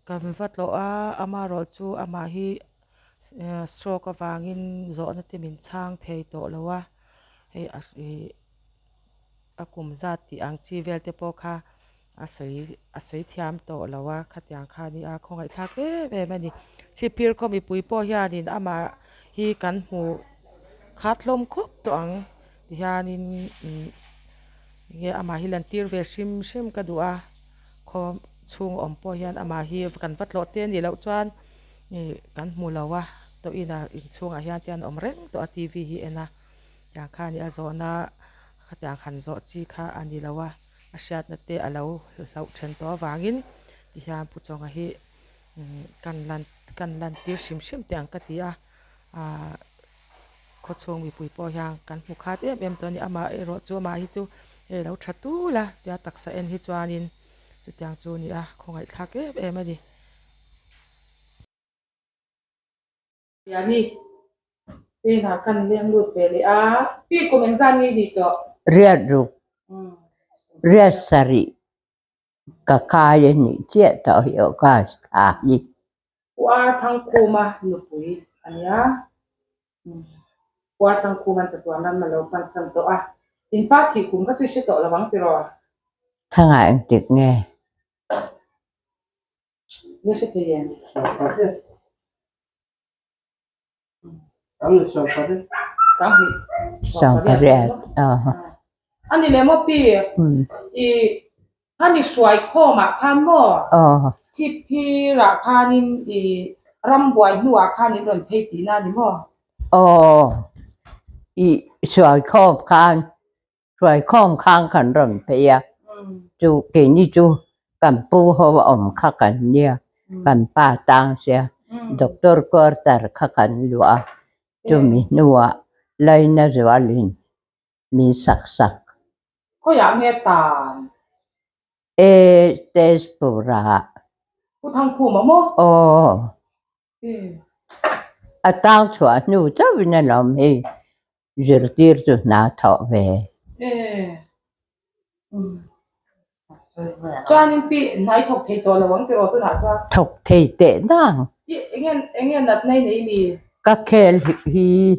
kan va tlawh a, amaherawhchu amah hi stroke avangin zawhna te min chhang thei tawh lo a, hei a ih a kum zat tih ang chi vel te pawh kha a sawi a sawi thiam tawh lo a, khatiang kha a nia khawngaihthlak em em a ni. Chhipphir khaw mipui pawh hianin amah hi kan hmuh khat hlawm khawp tawh ang tihianin ihh. Enge amah hi lan tir ve hrim hrim ka duh a khaw chhung awm pawh hian amah hi kan va tlawh te anih loh chuan ih kan hmu lo a tawh inah inchhungah hian te an awm reng tawh a t v hi en a tiang kha a nih a zawhna khatiang han zawh chi kha a ni lo a a hriatna te a lo hlauh then tawh avangin tihian pu chawnga hi kan lan kan lan tir hrim hrim teh ang ka ti a ahh. Khawchhung mipui pawh hian kan hmu khat em em tawh a ni. Amah erawh chu amah hi chu hei lo tha tul a tia taksa en hi chuanin chutiang chu a ni a, khawngaihthlak em em a ni. Liani, Pena kan leng lut ve leh a, pi kum engzat nge i nih tawh? Riat ruk, riat sarih ka kai a nih chiah tawh hi August thla hi. Pu Ar Thangkhuma nupui a nia. Pu Ar Thangkhuma'n chatuan ram a lo pansan tawh a. In pa thih kum kha chu i hre tawh lo ang tiraw? Thangah engtik nge? Nge hre thei em? Sawmpariat A ni leh maw pi? I khami hruai khawmah khan maw? Chip phirah khanin i rambuai hnuah khan in rawn phei tihna a ni maw? Aw, i hruai khawm khan hruai khawm khan kan rawn phei a, chu keini chu kan pu ho a awm kha kan nia, kan pa tang sia doctor quarter kha kan luah a, chumi hnuah laina zualin min sak sak. Khawiah nge tan? E Tezpur-ah. Pu Thangkhuma maw? Aw. A tang chhuah hnu chauhin a lawm hei zirtir chu hna thawh ve. Chuanin pi hnai thawk thei tawh lo ang tiraw tunah chuan? Thawk thei teh nang. I enge enge natna i nei mi? Ka khel hi.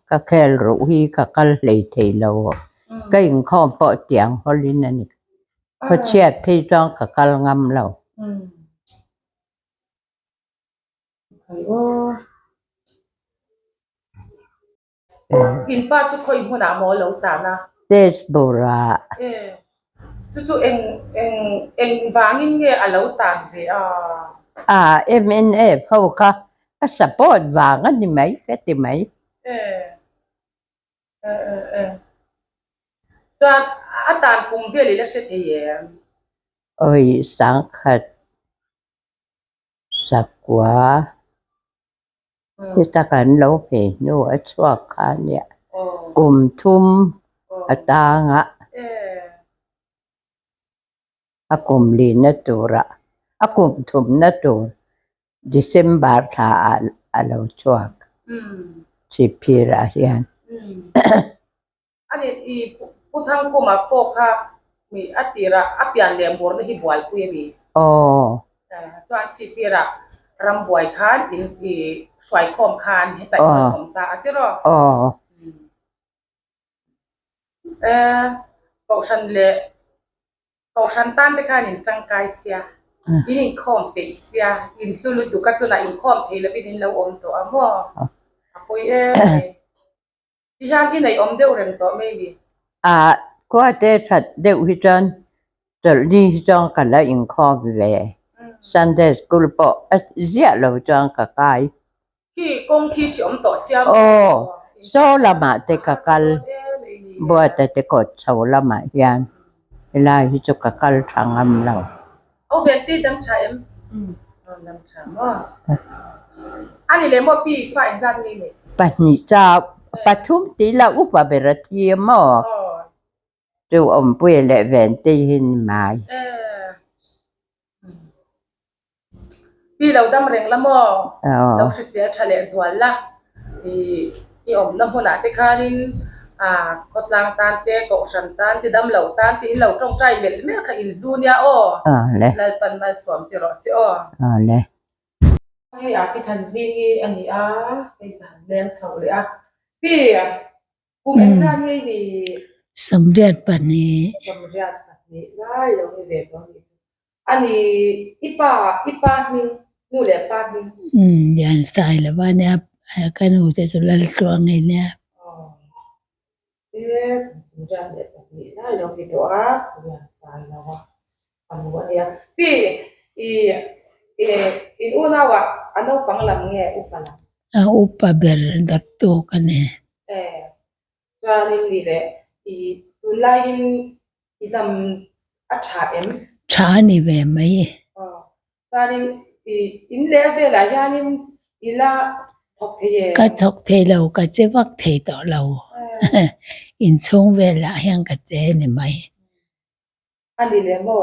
Ka khel ruh hi ka kal hlei thei lo. Ka inkhawm pawh tiang hawlin a ni. Khawchhiat phei chuan ka kal ngam lo. In pa chu khawi hmunah maw lo tan a? Tezpur ah. E, chu chu eng eng eng vangin nge a lo tan ve a? A, MNF ho kha a support vang a ni mai ka ti mai. E, e, e, e. Chuan a tan kum vel i la hre thei em? Awi sangkhat sakua. Heta kan lo ve hnu a chhuak kha nia kum thum a tanga a kum lihna turah a kum thumna tur December thla ah a lo chhuak chhipphir ah hian. A ni i Pu Thangkhuma pawh kha mi a tirah a pian leh murna hi bualpui a ni. Aw. Chuan chhipirah rambuai khan in i hruaikhawm khan heta i rawn awm ta a tiraw? Aw. E, Kohhran leh Kohhran tan te khan in tangkai sia, in inkhawm peih sia, in hlu lutuk a tunah inkhawm thei lovin in lo awm tawh a maw? A pawi em mai. Ti hian i neih awm deuh reng tawh mai mi. A khua te that deuh hi chuan chawlhni hi chuan ka la inkhawm ve. Sunday school pawh a ziah lo chuan ka kai. Khi kawng khi hri awm tawh sia maw? Aw, saw lamah te ka kal, Buata te kawt chho lamah hian helai hi chu ka kal tha ngam lo. Aw Venti dam tha em? Aw dam tha maw? A ni leh maw pi fa engzat nge nei? Pahnih chau, pathum tih lah upa ber a thi a maw? Chu awmpui leh Venti hi ni mai. Pi lo dam reng la maw? Lo hrisel tha leh zual la. I awmna hmunah te khanin khawtlang tan te, kohhran tan te, damlo tan te in lo tawngtai melh melh kha in hlu nia aw. Lalpan malsawm che rawh se aw. Hei a pi Thanzingi a ni a, hei ka han leng chho leh a. Pi Kum engzat nge i nih? 82. 82 lai lo ni ve tawh a nih chu. A ni, i pa, i pa hming, nu leh pa hming. Umm, Lian Sai lo va nia, ka nu te chu Laltluang i nia. Aw, e, kum 82 lai lo ni tawh a, Lian Sai lo va. A nu a nia. Pi, i, i, in unauah a naupang lam nge upa lam? A upa ber dawttu ka ni. E, chuanin ni leh i tunlaiin i dam a tha em? Tha a ni ve mai. Aw, chuanin i in leh a velah hianin i la thawk thei em? Ka thawk thei lo, ka che vak thei tawh lo. Inchhung velah hian ka che ni mai. A ni leh maw?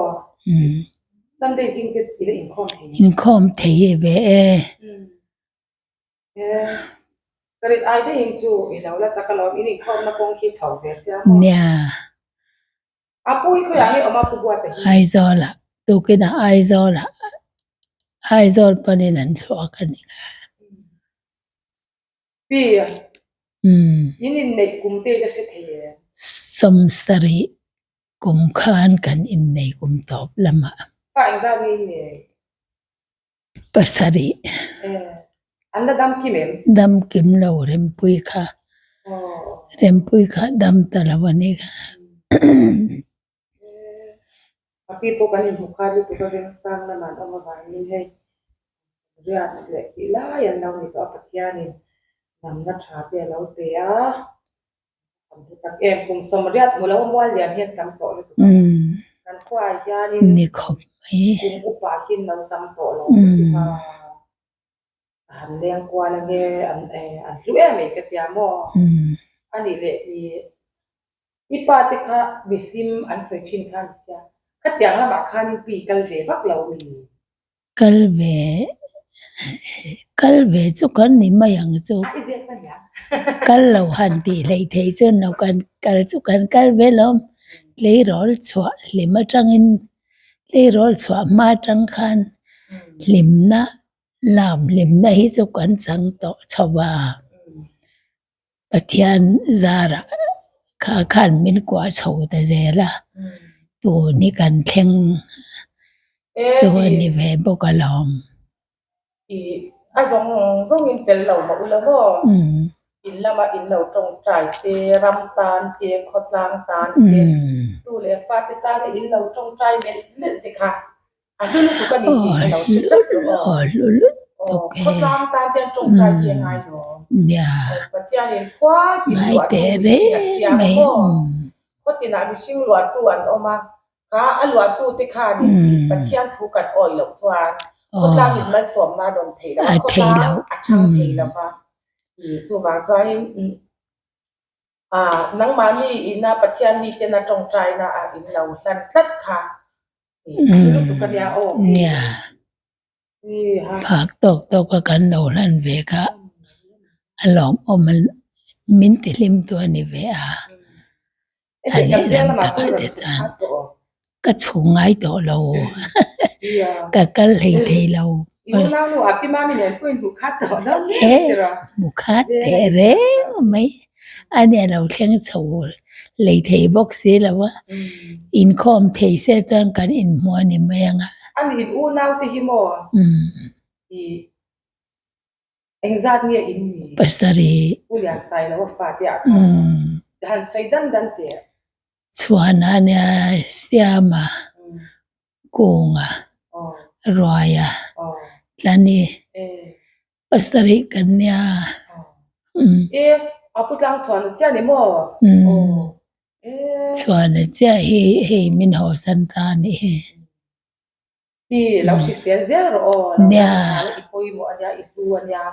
Sunday zing te i la inkhawm thei em? Inkhawm thei e ve e. E, ka rit ai daihin chu i lo la chak alawm, in inkhawmna kawng khi chho ve sia maw? Nia. A pu hi khawiah nge awm a, Pu Buata hi? Aizawlah, tukinah Aizawlah, Aizawl panin an chhuak a ni kha. Pi, in inneih kum te i la hre thei em? 70 Kum khan kan innei kum tawp lamah. Fa engzat nge in nei? Pasarih. Eh, an la dam kim em? Dam kim lo Rempui kha. Rempui kha dam ta lo a ni kha. Eh, a pi pawh kan inhmu kha lutuk a vengsang lamah an awm avangin hei riat leh tih lai an lo ni tawh a Pathianin damna tha te a lo pe a. Kan hmu tak em, kum sawmriat hmu lo mual lian hian tam tawh lutuk a. Kan khuaah hianin Ni khawp mai. kum upa hian lo tam tawh lo lutuk a. A han leng kual ange an an hlu em ei ka tia maw? A nih leh i i pa te kha mihlim an sawi thin kha a ni sia. Khatiang lamah khanin pi kal ve vak lo mi? Kal ve kal ve chu kan ni mai ang chu. Kal lo han tih hleih theih chuan lo kan kal chu kan kal ve lo. Tleirawl chhuah hlim atangin tleirawl chhuah hma atang khan hlimna lam hlimna hi chu kan chang tawh chho va. Pathian zarah kha khan min kuah chho ta zel a, tun hi kan thleng chu a ni ve bawk alawm. A zawng zawngin tel lo mah ula maw? In lama in lo tawngtai te, ram tan te, khawtlang tan te, tu leh fate tana in lo tawngtai melh melh te kha A hlu lutuk a ni tih ka lo hre tlat rawh aw. Aw hlu lutuk e. Khawtlang tan te an tawngtai hi a ngai lo. Nia. Pathianin khua tin luahtu mihring a siam a maw? Khaw tinah mihring luahtu an awm a, kha a luahtu te khanin Pathian thu kan awih loh chuan khawtlangin malsawmna a dawn thei lo a, khawtlang a thang thei lo va. Chuvang chuanin nangmahni ina Pathian miten a tawngtaina ah in lo hlan tlat kha. Nia, phak tawk tawk a kan lo hlan ve kha a lawmawm a, min ti hlim tu a ni ve a, a lehlam takah te chuan ka chhung ngai tawh lo, ka kal hlei thei lo. E hmu khat teh reng mai. A nia lo thleng chho lei thei bawk si lo a, inkhawm thei se chuan kan inhmu a ni mai ang a. A nih unau te hi maw? I engzat nge in ni? Pasarih. U Liansai lo a fate ah khan han sawi dan dan teh. Chhuana nia Siama Kunga Ruaia Tlani Pasarih kan nia. E a pu tlang chhuan chiah ni maw? Chhuan chiah hi hei min haw san ta a nih hi. Hi lo hrisel zel rawh aw. Nia. I pawimawh a nia, i hlu a nia.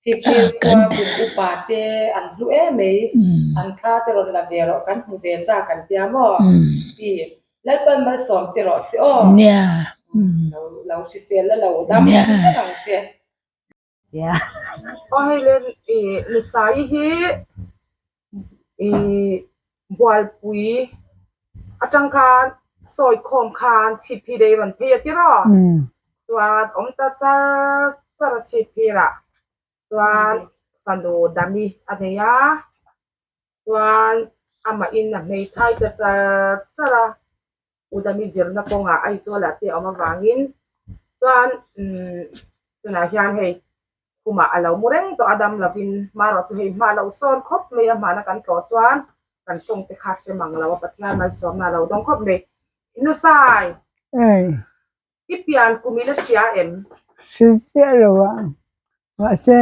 Chhipphir khua kum upa te an hlu em mai. An thla te rawn la ve rawh kan hmu ve chak an tia maw? Hi Lalpan malsawm che rawh se aw. Nia. Lo hrisel la lo dam hrang ang che. Aw hei le Nusai hi ih Bualpui atang khan sawi khawm khan chhipphir ei rawn phei a tiraw chuan awm ta char char a chhipphir ah chuan fanu Dami a nei a chuan amah in a hmeithai ta char char a. Udami zirna kawngah Aizawl-ah te a awm avangin chuan umm tunah hian hei khumah a lo mu reng tawh a dam lovin hmarawh chu hei hma a lo sawn khawp mai a hmana kan tlawh chuan kan tawng te kha hre mang lo a Pathian malsawmna a lo dawng khawp mai. Nusai! Ei! I pian kum i la hria em? Hre chiah lo a, mahse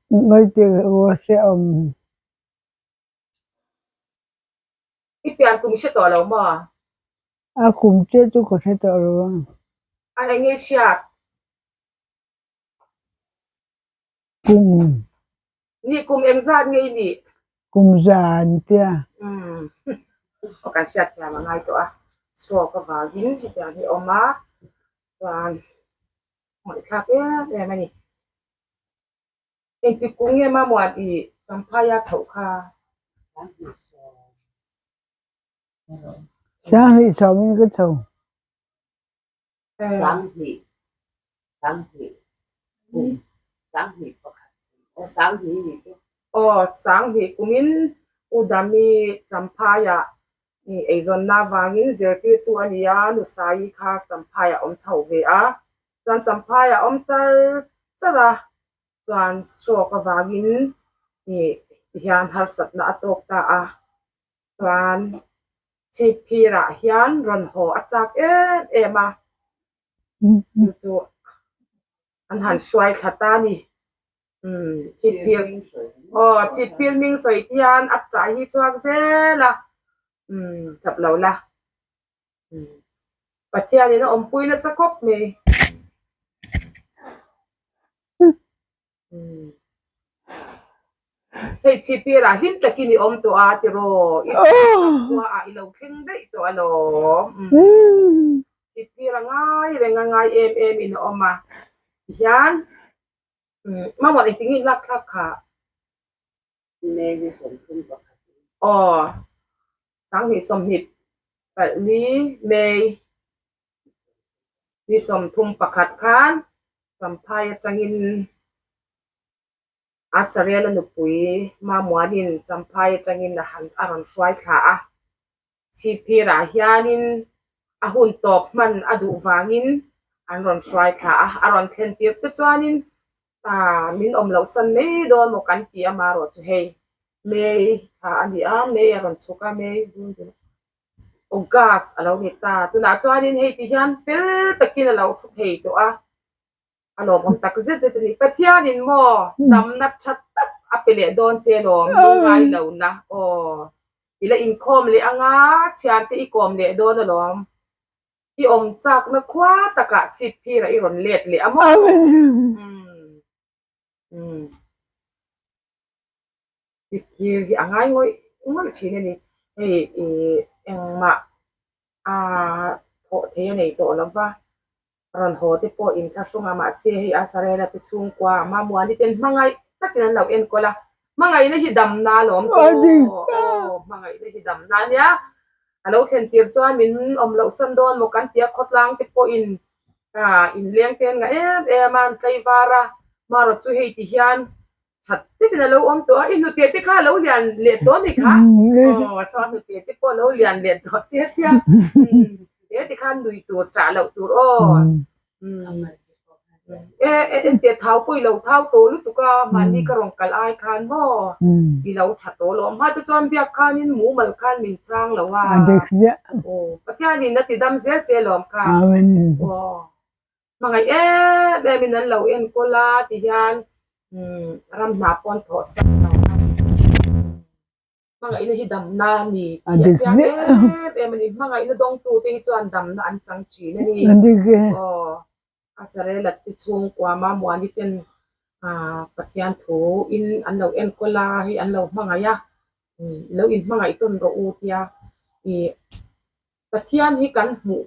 ngaihtuah rual hre awm. I pian kum i hre tawh lo maw? A kum chiah chu ka hre tawh lo a. A eng nge hriat? Kum. Nih kum eng zat nge i nih? Kum zan tia. Umm. Aw kan hriat thiam a ngai tawh a. Stroke avangin hetiang hi a awm a. Chuan ngawih thlak em em a ni. Engtik kum nge Mamuan i Champhaia chhoh kha? Sanghnih sawmin ka chho. Sanghnih, sanghnih kum, sanghnih pakhat kum, aw sanghnih nih chu. Aw sanghnih kumin U Dami Champhaia eizawnna avangin zirtirtu a ni a, Nusaii kha Champhaia awm chho ve a. Chuan Champhaia awm char char a, chuan stroke avangin ih tihian harsatna a tawk ta a, chuan chhipphirah hian rawn haw a chak em em a, chu chu an han hruai thla ta a ni. Umm chhipphir aw chhipphir hming sawi te hian a ṭah hi chhuak zel a, umm ṭap lo la. Pathianin a awmpui nasa khawp mai. Hei chhipirah hlim takin i awm tawh a tiraw? I khua ah i lo thleng daih tawh alawm. Chhipir a ngai reng a ngai em em in a awm a. Tihian mamawh engtin nge i lak thlak kha? Aw, sanghnih sawmhnih pali May ni 31 khan Champhai atangin. Asariela nupui Mamuanin Champhai atangin a han a rawn hruai thla a. Chhipphirah hianin a hun tawp hman a duh vangin an rawn hruai thla a, a rawn thlen tir te chuanin ah min awm loh san mai dawn maw kan ti a marawh chu hei May thla a ni a, May a rawn chhuk a, May, June, July, August a lo ni ta. Tunah chuanin hei ti hian fel takin a lo thu thei tawh a. A lawmawm tak zet zet a ni. Pathianin maw damna tha tak a pe leh dawn che lawm lungngai lo la aw. I la inkhawm leh anga thiante i kawm leh dawn alawm. I awm chakna khua takah chhip phirah i rawn let leh a maw. Umm. Chhip phir hi a ngai ngawih ngawih thin a ni. Hei ih engmah aaa thawh thei a nei tawh lo va, rawn haw te pawh inthlahrung a mahse hei Asarela te chhungkua Mamuani ten hmangaih takin an lo enkawl a, hmangaihna hi damna alawm tawh aw hmangaihna hi damna a nia, a lo thlen tir chuan min awm loh san dawn maw kan ti a khawtlang te pawhin aaa inleng te an ngah em em a an tlaivar a, marawh chu hei ti hian That takin a lo awm tawh a, i hnute te kha a lo lian leh tawh a ni kha? Aw, saw a hnute te pawh a lo lian leh tawh tia tia. He ti khan nui tur chah loh tur aw. E, e, ente thau pawh i lo thau tawh lutuk a, mahni ka rawn kal ai khan maw i lo tha tawh lo. Hma te chuan biak khanin mumal khan min chang lo a. Aw, Pathianin a ti dam zel che alawm kha. Aw. Hmangaih em em in an lo enkawl a ti hian ram hna pawh an thawh sak lo a, hmangaihna hi damna a ni tih a chiang em em a ni, hmangaihna dawngtu te hi chuan damna an chang thin a ni. Aw a Sarela te chhungkua Mamuani ten Pathian thu in an lo enkawl a, hei an lo hmangaih a, lo inhmangaih tawn rawh u tia ih Pathian hi kan hmuh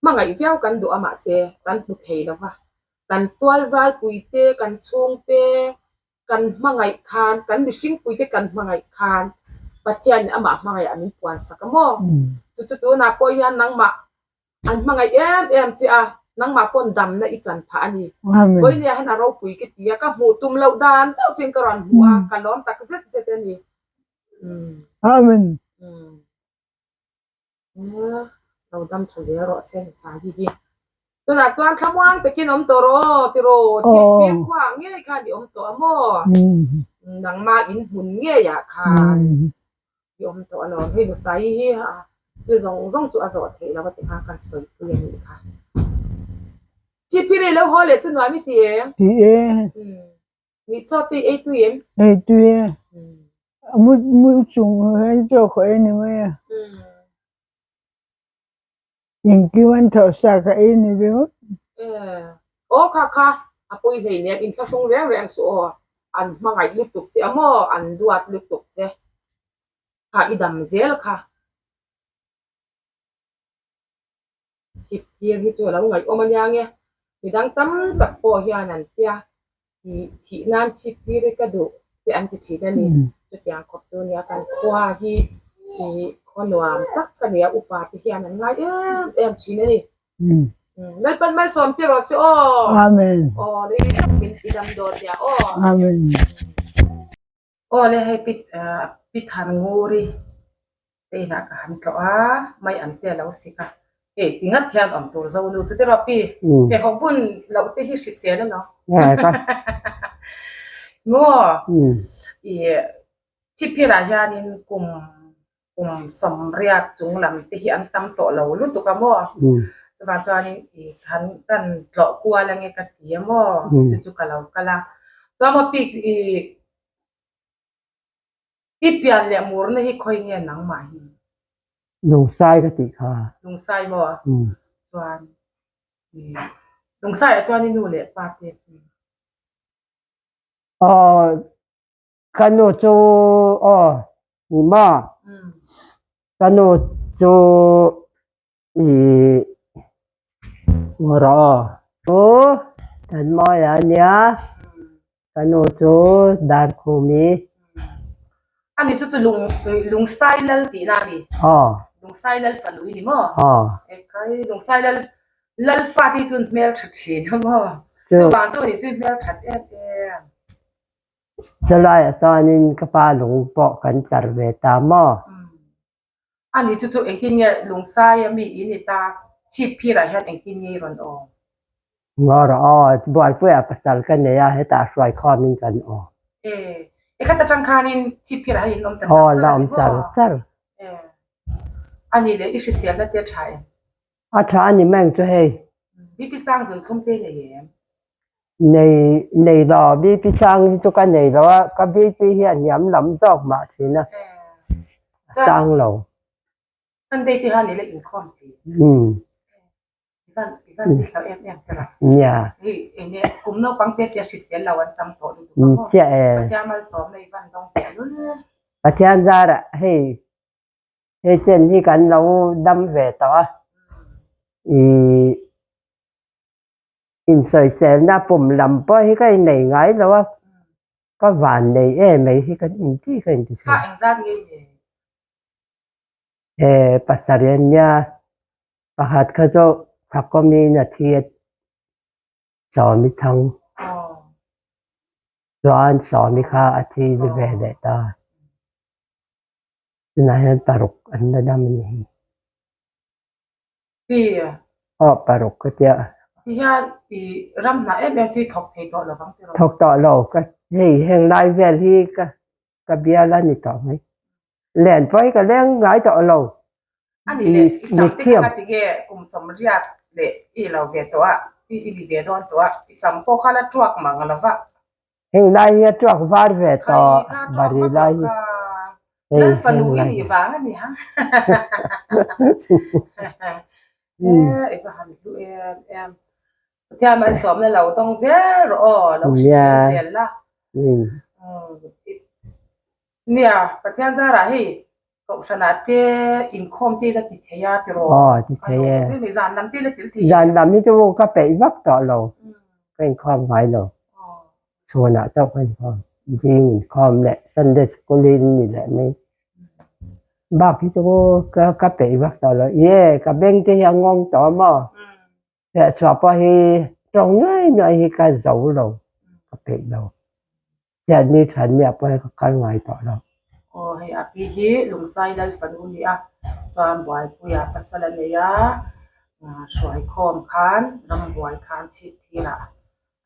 hmangaih viau kan duh a mahse kan hmu thei lo va, kan tualzalpui te, kan chhungte kan hmangaih khan, kan mihringpui te kan hmangaih khan Pathianin amah hmangaihah min puan sak a maw? Chu chu tunah pawh hian nangmah an hmangaih em em che a, nangmah pawn damna i chan phah a ni. Vawinia hian a ropui ka ti a, ka hmuh tum loh dan deuh chin ka rawn hmu a, ka lawm tak zet zet a ni. Amen. Lo dam tha zel rawh se Nusahi hi. Tunah chuan thlamuang takin awm tawh rawh aw tiraw chhipphir khuaah ngei khan i awm tawh a maw? Nangmah in hmun ngeiah khan i awm tawh alawm. Hei Nusahi hi thil zawng zawng chu a zawh theih lo a ti kha kan sawi pui a nih kha. Chhipphir i lo haw leh chu nuam i ti em? Ti e. Ni chaw te i ei tui em? Ei tui e. Mu mu chung hian chaw ka ei ni mai a. Engkim an thawh sa ka ei ni ringawt. Aw kha kha a pawi hlei nen inthlahrung reng reng suh aw. An hmangaih lutuk che a maw? An duat lutuk che. Kha i dam zel kha. Chhip phir hi chu a lo ngaihawm a nia nge. Midang tam tak pawh hian an tia ih thih nan chhip phir hi ka duh te an ti thin a ni. Chutiang khawp chu nia kan khua hi ih khaw nuam tak a ni a, upa te hian an ngai em em thin a ni. Lalpan malsawm che rawh se aw. Amen. Aw rei tak min ti dam dawn nia aw. Amen. Aw le hei pi pi than nguri te inah ka han tlawh a mai an te a lo sik a hei ti ngat hian awm tur zo nu chu tiraw pi pheikhawk bun loh te hi hrisel a lo maw ih chhipphirah hianin kum kum sawmriat chung lam te hi an tam tawh lo lutuk a maw chuvang chuanin ih kan kan tlawh kual ange ka ti a maw chu chu ka lo kal a chuan maw pi ih i pian leh murna hi khawi nge nangmah hi Lungsai ka tih kha Lungsai maw chuan ih Lungsai ah chuan i nu leh pa te Aw Ka nu chu aw ni maw? Ka nu chu i rawh aw. Chu Thanmawia a nia, ka nu chu Darkhumi. Ani chu chu lung Lungsai Lal tihna a ni. Aw. Lungsai Lal fanu i ni maw? Aw. Ekai Lungsai Lal Lal fa te hi chu hmeltha thin a maw? Chuvang chu ni chu hmelthat em em. Chulaiah chuanin ka pa lung pawh kan tlar ve ta maw? Ani chu chu engtin nge lungsaia mi i ni ta? Chhip phirah hian engtin nge i rawn awm? Ngaw rawh aw, Bualpuiah pasal ka nei a, hetah hruaikhawmin kan awm. E, e khat atang khanin chhip phirah hian in awm ta char Aw, char la a ni awm maw? char char. E, ani leh i hriselna te a tha em? A tha a ni mai ang chu hei. BP sang zun thlum te nei em? Nei, nei lo, BP sang hi chu ka nei lo a, ka BP hi a hniam lam zawk mah thin a, a sang lo. Sunday te hian i la inkhawm tih? Umm. I van, i van ti hlau em em te la. Nia. Hei, enge kum naupang te tia hrisel lo an tam tawh lutuk a maw? Chiah e. Pathian malsawmna i van dawng teh lul. Pathian zarah hei Hei chen hi kan lo dam ve tawh a, ih insawiselna pum lam pawh hi ka innei ngai lo a, ka van nei em mai hi ka inti ka inti thin. Kha engzat nge i nei? E pasarih an nia, pakhat kha chu Chakawmiin a thi a, Sawmi chhang chuan Sawmi kha a thi ve leh ta. Tunah hian paruk an la dam a ni hi. Pi. Aw paruk ka tia. Ti hian i ram hnah em em chu i thawk thei tawh lovang tiraw? Thawk tawh lo ka hei heng lai vel hi ka ka bial a ni tawh mai. Len pawh hi ka leng ngai tawh lo. A ni leh i sam te kha ka ti nge kum sawmriat leh i lo ve tawh a i i ni ve dawn tawh a i sam pawh kha la tuak mang lova. Heng lai hi a tuak var ve tawh bari lai hi. Hei fanu i nih vang a ni ha. E va han hlu em em. Pathian malsawmna lo dawng zel rawh aw lo hrisel zel la. Nia Pathian zarah hei Kohhranah te inkhawm te la ti thei a tiraw? Aw ti thei e. Mai zan lam te la tel thei e. Zan lam hi chu ka peih vak tawh lo. Ka inkhawm ngai lo. Chhunah chauh ka inkhawm. Zing inkhawm leh Sunday school hi ni leh mai. Bak hi chu ka ka peih vak tawh lo. Ie ka beng te hi a ngawng tawh a maw? Chhuah pawh hi tawng nuai nuai hi ka zo lo, ka peih lo. Chhiat ni than miah pawh hi ka kal ngai tawh lo. Aw hei a pi hi Lungsai Lal fanu a ni a, chuan Buaipuia pasal a nei a, hruaikhawm khan rambuai khan chhipphirah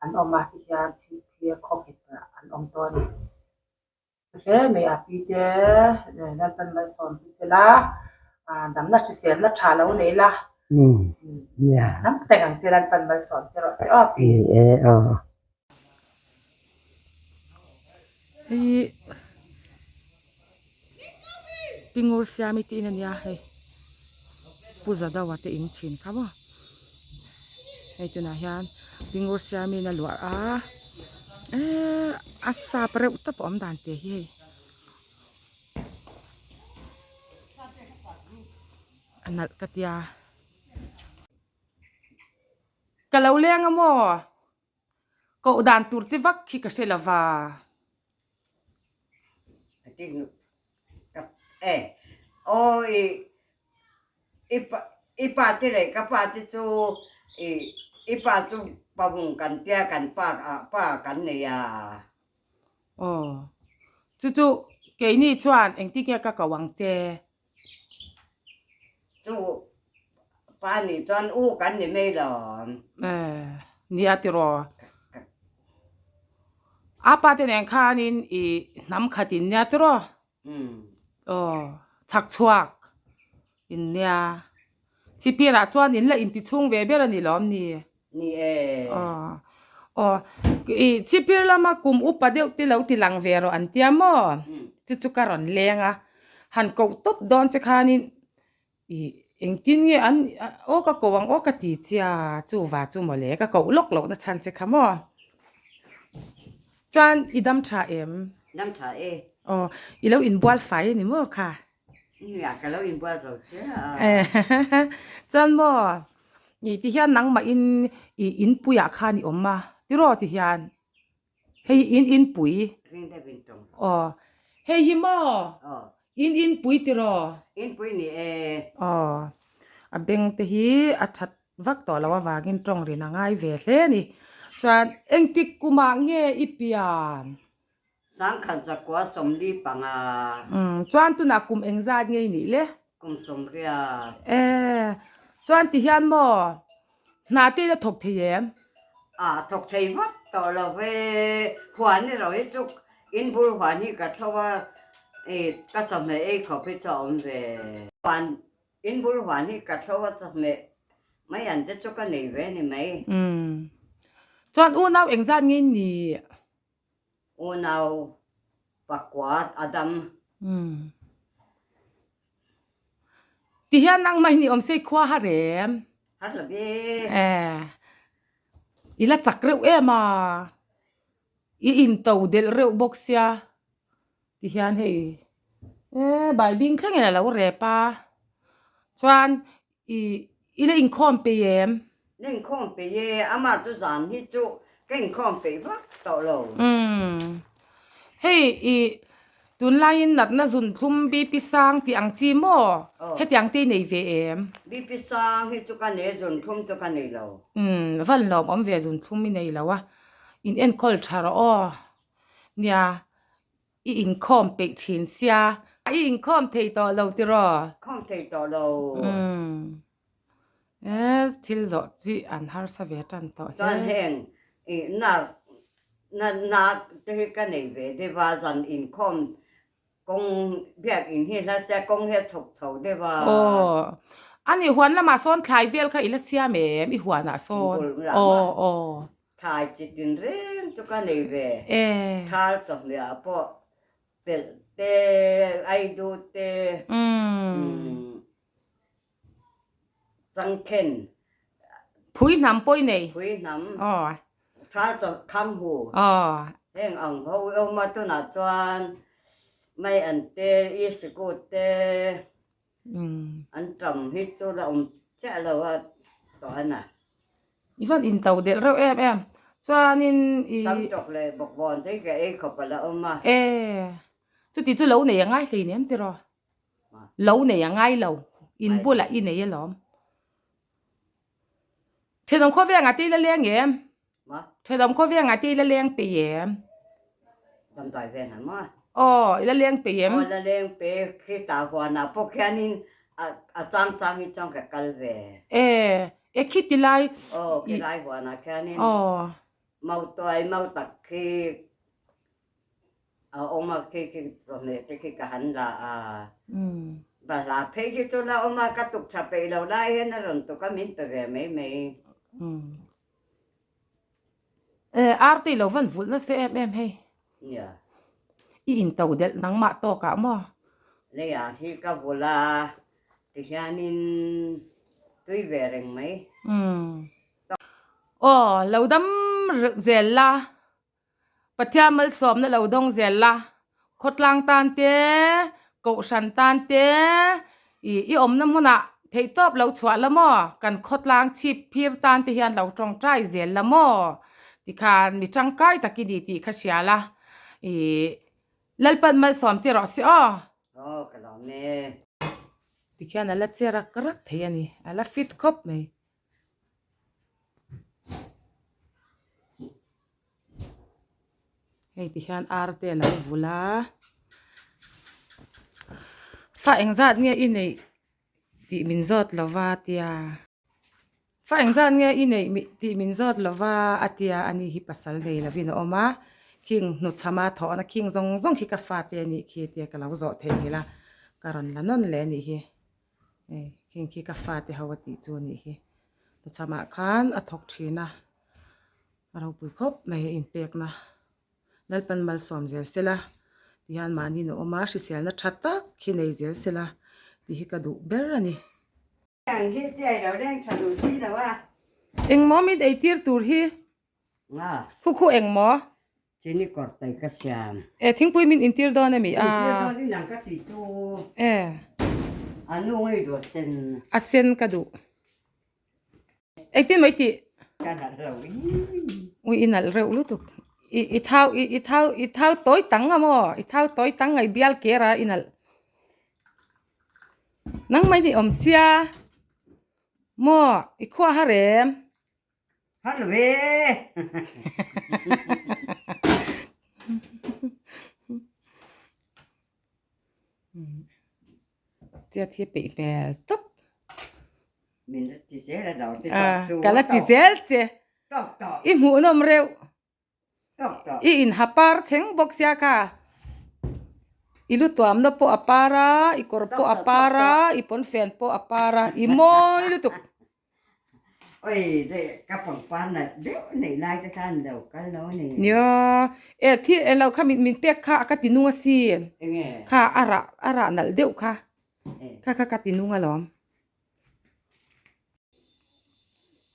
an awm a, tihian chhipphir khawnghetah an awm tawh a ni. Hle mai a pi te Lalpan malsawm chu sela damna hriselna tha lo nei la dam reng ang che Lalpan malsawm che rawh se aw pi. Hei Pingur Siami te in a nia hei Pu Zadawa te in thin kha maw hei tunah hian Pingur Siami in a luah a eee a sap reuh tawp a awm dan te hi hei a nalh ka tia ka lo leng a maw koh dan tur chi vak khi ka hre lova. I pa te leh ka pa te chu i pa chu pahung kan tia kan pa ah pa kan nei a. Aw chu chu keini chuan engtin nge ka ko ang che. Chu pa nih chuan u kan ni mai lo. Nia tiraw. A pa te nen khanin i hnam khat in nia tiraw. Aw chhak chhuak in nia. Chipirah chuan in la inti chhung ve ber a ni lawm ni. Ni e. Aw aw i chipir lama kum upa deuh te lo ti lang ve rawh an tia maw chu chu ka rawn leng a han koh tawp dawn che khanin i engtin nge an aw ka koh ang aw ka ti chia chu va chu mawle ka koh lawk loh na chhan che kha maw chuan i dam tha em? Dam tha e. Aw i lo inbual fai a ni maw kha? Nia ka lo inbual zo chiah a. Chuan maw i ti hian nangmah in i inpuiah khan i awm a tiraw ti hian hei in inpui Ring deuh in tawng. Aw hei hi maw in inpui tiraw. Inpui ni e. Aw a beng te hi a that vak tawh loh avangin tawng rin a ngai ve hle a ni. Chuan engtik kumah nge i pian? 1945. Umm chuan tunah kum engzat nge i nih le? Kum 80. E chuan ti hian maw hna te ila thawk thei em? A thawk thei vak tawh lo ve, huan erawh hi chu in bul huan hi ka thlo a, ka chawhmeh ei khawp hi chu a awm ve. Huan in bul huan hi ka thlo a chawhmeh mai an te chu ka nei ve ni mai. Umm chuan unau engzat nge i nih? Unau pakua a dam. Umm. Ti hian nang mai ni awm se i khua har em? Har lo ve. Eh. I la chak reuh em a. I in to delh reuh bawk sia. Ti hian hei eh baibing thlengin a lo rep a. Chuan I i la inkhawm peih em? La inkhawm peih e, amah chu zan hi chu ka inkhawm peih vak tawh lo. Umm. Hei i tunlaiin natna zun thlum BP sang tih ang chi maw? Hetiang te i nei ve em? BP sang hi chu ka nei, zun thlum chu ka nei lo. Umm, van lawm awm ve zun thlum i nei lo a, in enkawl tha rawh aw. Nia, I inkhawm peih thin sia. I inkhawm thei tawh lo tiraw? Khawm thei tawh lo. Umm. E, thil zawh chi an harsa ve tan tawh hle. Chuan heng i na na na te hi ka nei ve deuh a, zan inkhawm kawng biak in hi hla sia kawng hi a chhuk chho deuh a. Aw. Ani huan lamah sawn thlai vel kha i la siam em? I huanah sawn. Inbul lamah. Aw aw. Thlai chi tin reng chu ka nei ve. Thal chawhmeh pawh pelh te, aidu te, changkhen. Phui hnam pawh i nei. Phui hnam. Thal chawhmeh kham hu. Heng ang ho i awm a tunah chuan mai an te, i sikut te. An tam hi chu la awm chiah lo a tawh a na. I van in to delh reuh em em. Chuanin i. Sam tawk leh bawkbawn te hi ka ei khawp a la awm a. E. Chuti chu lo nei a ngai hlei nem tiraw. Lo nei a ngai lo. In bulah i nei alawm. Thenawm khawvengah te i la leng em? Ma? Thenawm khawvengah te i la leng peih em? Damdawi vengah maw? Aw, i la leng peih em? Aw, la leng peih. Khita huanah pawh khianin a chang chang hi chuan ka kal ve. E, e khiti lai. Aw, khilai huanah khianin. Aw. Mautuai, mautak khi A awm a khi khi chawhmeh te khi ka han la a, balhla phei khi chu la awm a, ka tuk tha peih lo lai hian a rawn tuk a min pe ve mai mai. E ar te i lo van vulh nasa em em hei. Nia. I in to delh nangmah tawk ah maw? Leiah hi ka vulh a, tihianin tui ve reng mai. Aw, lo dam zel la. Pathian malsawmna lo dawng zel la, khawtlang tan te, kohhran tan te, i i awmna hmunah theihtawp lo chhuah la maw? Kan khawtlang chhip phir tan te hian lo tawngtai zel la maw? Tikhan mi tangkai tak i ni tih kha hria la, i Lalpan malsawm che rawh se aw. Aw ka lawm e. Tikhian a la che rak rak thei a ni, a la fit khawp mai. Hei ti hian ar te a lo vul a fa engzat nge i neih tih min zawt lo va tia fa engzat nge i neih tih min zawt lo va a tia ani hi pasal nei lovin a awm a khing hnuchhama thawhna khing zawng zawng khi ka fate a nih khi tia ka lo zawh theih nghilh a ka rawn la nawn leh a nih hi. Hei khing khi ka fate ho a tih chu a nih hi hnuchhamah khan a thawk thin a a ropui khawp mai a inpekna Lalpan malsawm zel sela tihian mahni in a awm a hriselna tha tak hi nei zel sela tih hi ka duh ber a ni. Engmaw min eitir tur hi Khu khu eng maw? Chini kawr tai ka siam. E thingpui min intir dawn a mi a? Intir dawn in ang ka ti chu. E. A nu ngei duh a sen. A sen ka duh. Engtin mai tih? Ka nalh lo i. Ui i nalh reuh lutuk. I i thau i i thau i thau tawi tang a maw? I thau tawi tang ngai bial ker a i nalh. Nang mai ni awm sia maw i khuah har em? Har ve. Chet hi peih hmel tawp. Min la ti zel a lo ti tawh su. Ka la ti zel che. I hmuhnawm reuh. I inha par chheng bawk sia kha. I lu tuamna pawh a par a, i kawr pawh a par a, i pawnfen pawh a par a, i mawi lutuk. Oi de ka pangpar nalh deuh neih lai te khan lo kal lo a ni. Nia, e thi eng lo kha min min pek kha ka ti nung asin. Enge? Kha a rah a rah nalh deuh kha. Kha kha ka ti nung alawm.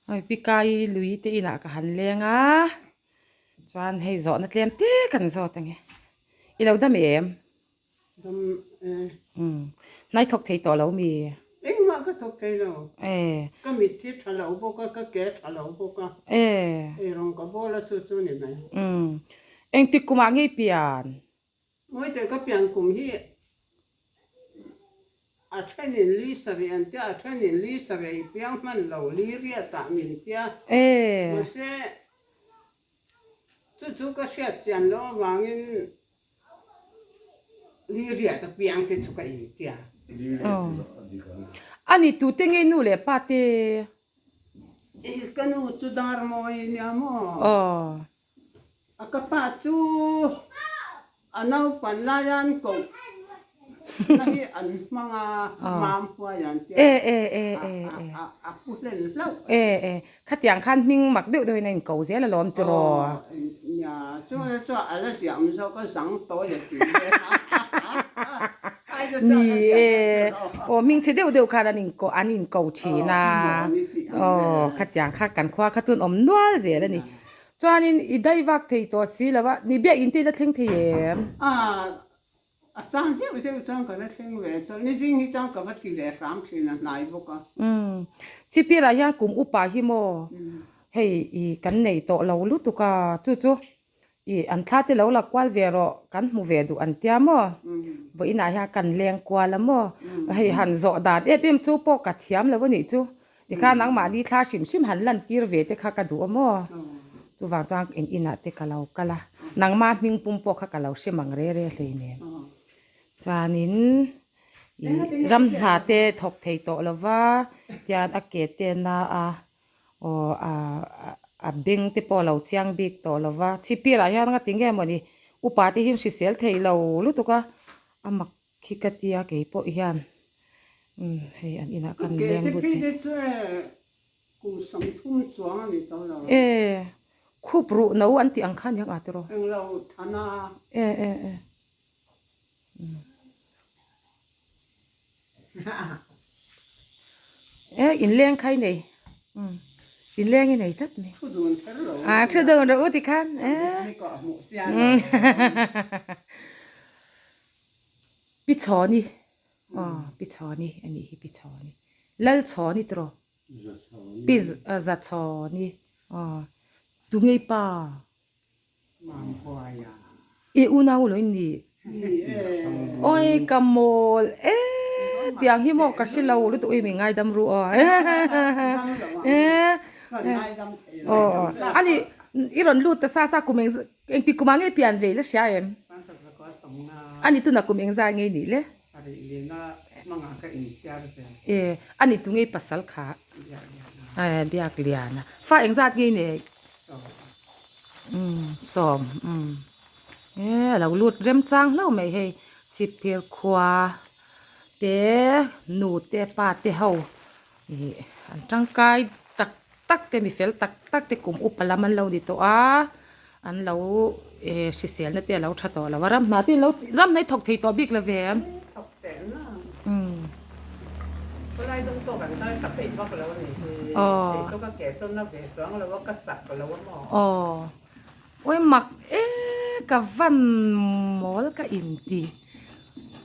Hei Pikai lui te inah ka han leng a, chuan hei zawhna tlem te kan zawt ange. I lo dam em? Dam e. Umm. Hnai thawk thei tawh lo mi? Engmah ka thawk thei lo. E. Ka mit hi tha lo bawk a, ka ke tha lo bawk a. E. Eirawng ka bawl a chu chu ni mai. Umm. Engtik kumah ngei pian? Mawite ka pian kum hi a thenin li sarih an tia, a thenin li sarih i piang hman lo, li riatah min tia. E. Mahse chu chu ka hriat chian loh avangin Liriat a piang te chu ka intia. A ni tute nge nu leh pa te? I ka nu chu dar mawi nia maw? A ka pa chu a naupan laia an koh na hi an hmang a, mam huai an tia a pu hlen hlauh. Khatiang khan hming mak deuh deuhin a inko zel alawm tiraw? Aw, nia, chuan chuan a la ziah awm zawk a, zang tawi a ti ve a. Ni e, aw hming chhe deuh deuh khan an inko an inko thin a, aw khatiang kha kan khua kha chuan awm nual zel a ni. Chuanin i dai vak thei tawh si lo a, ni biak in te ila thleng thei em? A chang zeuh zeuh chuan ka la thleng ve chawlh ni zing hi chuan ka va ti ve hram thin a hnai bawk a. Umm Chipirah hian kum upa hi maw hei i kan nei tawh lo lutuk a chu chu i an thla te lo la kual ve rawh kan hmu ve duh an tia maw vawiinah hian kan leng kual a maw hei han zawh dan em em chu pawh ka thiam lo a nih chu Tikhan nangmahni thla hrim hrim han lan tir ve te kha ka duh a maw? Chuvang chuan in inah te ka lo kal a, nangma hming pum pawh kha ka lo hre mang re re hleinem. Chuanin ih ram hna te thawk thei tawh lo va, tian a ke te na a, aw a beng te pawh a lo chiang bik tawh lo va, chhipirah hian nga ti nge mawni upa te hi an hrisel thei lo lutuk a, a mak Khi ka tia kei pawh hian umm hei an inah khan leng lut ve. Kum 30 chuang a ni tawh lo. E khup ruh no an tih ang khan hiang a tiraw. Englo thana. E e e umm e inleng kha i nei umm inleng i nei tlat mai. Thu dun kher lo. A thu dun rawh u tikhan e. Pi Chhawni aw Pi Chhawni a nih hi Pi Chhawni Lal Chhawni tiraw Pi Za Chhawni aw tungei pa i unau lo in ni awi ka mawl e tiang hi maw ka hre lo lutuk i mi ngaidam ru aw aw ani i rawn lut ta sa sa kum eng Engtik kumah nge pian ve i la hria em? A ni tuna kum engzah nge nih le? E, a ni tu nge pasal kha? E, biak lian a. Fa engzat nge nei? Umm, sawm, umm. E, a lo lut remchang hlauh mai hei. Chhipphir khua te, nu te, pa te ho ih an tangkai tak tak te mi fel tak tak te kum upa lam an lo ni tawh a an lo eh hriselna te a lo tha tawh lo a ram hna te lo ram hna hi thawk thei tawh bik lo ve em umm aw aw awi mak e ka van mawl ka inti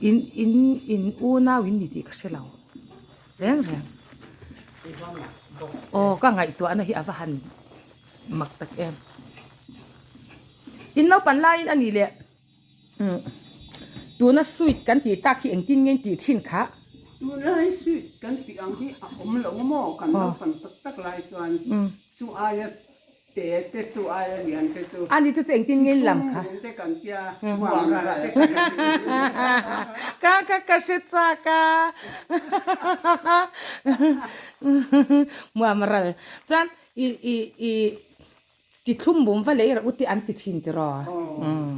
in in in unau in ni tih ka hre lo. Reng reng. Aw ka ngaihtuahna hi a va han mak tak em. In naupan laiin a nih leh umm tuna sweet kan tih tak hi engtin nge in tih thin kha? Tunlai sweet kan tih ang hi a awm lo maw kan naupan tak tak lai chuan chu aia. Te te chu ai a lian te chu. Ani chu chu engtin nge in lam kha? Chhung te kan tia muang ral te kan ti. Ka ka ka hre chak a. Muam ral. Chuan i i i ti thlum bum va lei rawh u tih an ti thin tiraw?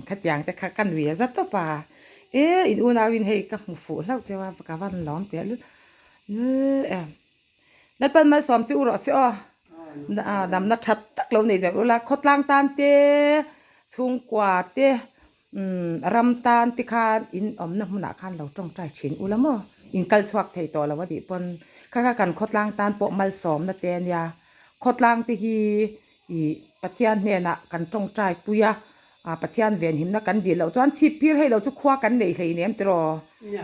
Khatiang te kha ka nui a za tawp a. E in unau in hei ka hmu fuh hlauh cheu a ka van lawm teh lul em. Lalpan malsawm chu u rawh se aw. Damna that tak lo nei zel ula khawtlang tan te chhungkua te ram tan te khan in awmna hmunah khan lo tawngtai thin ula maw in kal chhuak thei tawh lo a nih pawn kha kha kan khawtlang tan pawh malsawmna te a nia khawtlang te hi Ih Pathian hnenah kan tawngtai pui a, Pathian venhimna kan dil loh chuan chhip phir hei lo chu khua kan nei hlei nem tiraw?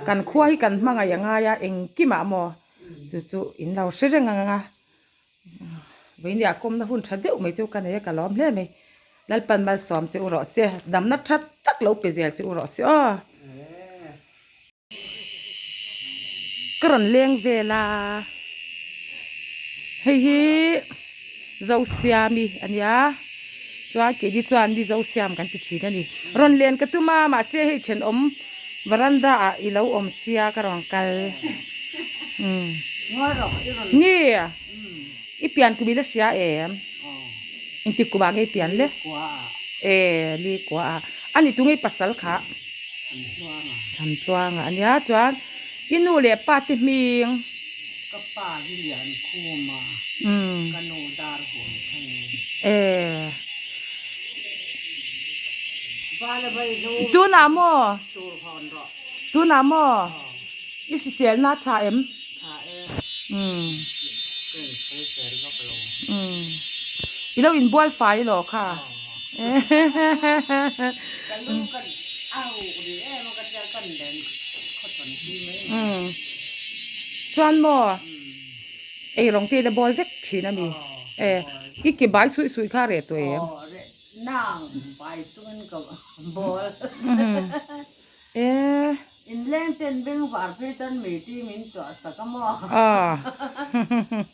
Kan khua hi kan hmangaih a ngai a, engkimah maw chu chu in lo hre reng ang a, vawinia kawmna hun tha deuh mai chu ka nei a ka lawm hle mai. Lalpan malsawm che u rawh se, damna tha tak lo pe zel che u rawh se aw. Ka rawn leng vel a hei hi Zosiami a nia chuan keini chuan mi Zosiam kan ti thin a ni rawn len ka tum a mahse hei thenawm varanda ah i lo awm sia ka rawn kal umm ni i pian kum i la hria em engtik kum ah nge i pian le e li kua ah a ni tunge i pasal kha. Thantluanga a nia chuan i nu leh pa te hming. Ka pa hi Liankhuma ka nu dar huan kha ni. E. Tunah maw? Tunah maw? I hriselna a tha em? Tha e. Umm. Ka insawisel vak lo. Umm. I lo inbual fai elaw kha? Ka lu ka a uk rih em a ka tia ka len khawchawn pui mai mai. Umm. Chuan maw? Eirawng te ila bawl vek thin a mi? E. I ke bai suih suih kha reh tawh em? Aw reh nang bai chungin ka bawl. E. Inleng ten beng var phei chuan meiti min tuah sak a maw? Aw.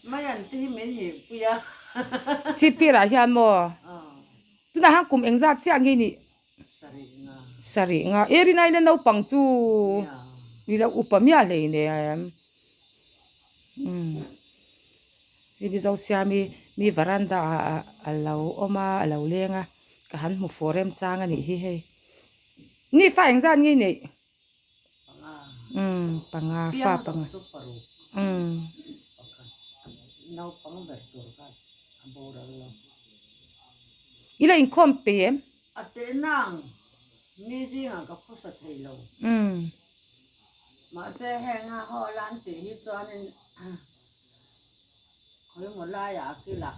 Mai an te hi min hih pui a. Chipir ah hian maw? Aw. Tunah hian kum engzat chiah nge nih? Sarih nga. Sarih nga. E rinai la naupang chu ni lo upa miah hlei nen. Umm. Hei ni Zosiami mi varanda ah a lo awm a, a lo leng a, ka han hmu fawh remchang a nih hi hei. Ni fa engzat nge i neih? Panga. Umm panga fa panga. Piang chu paruk. Umm. Pakhat naupang ber tur kha a boral lo. I la inkhawm pe em? A tehnang mi zingah ka phusa thei lo. Umm. Mahse henga haw lan tih hi chuanin Khawimaw laiah a kilah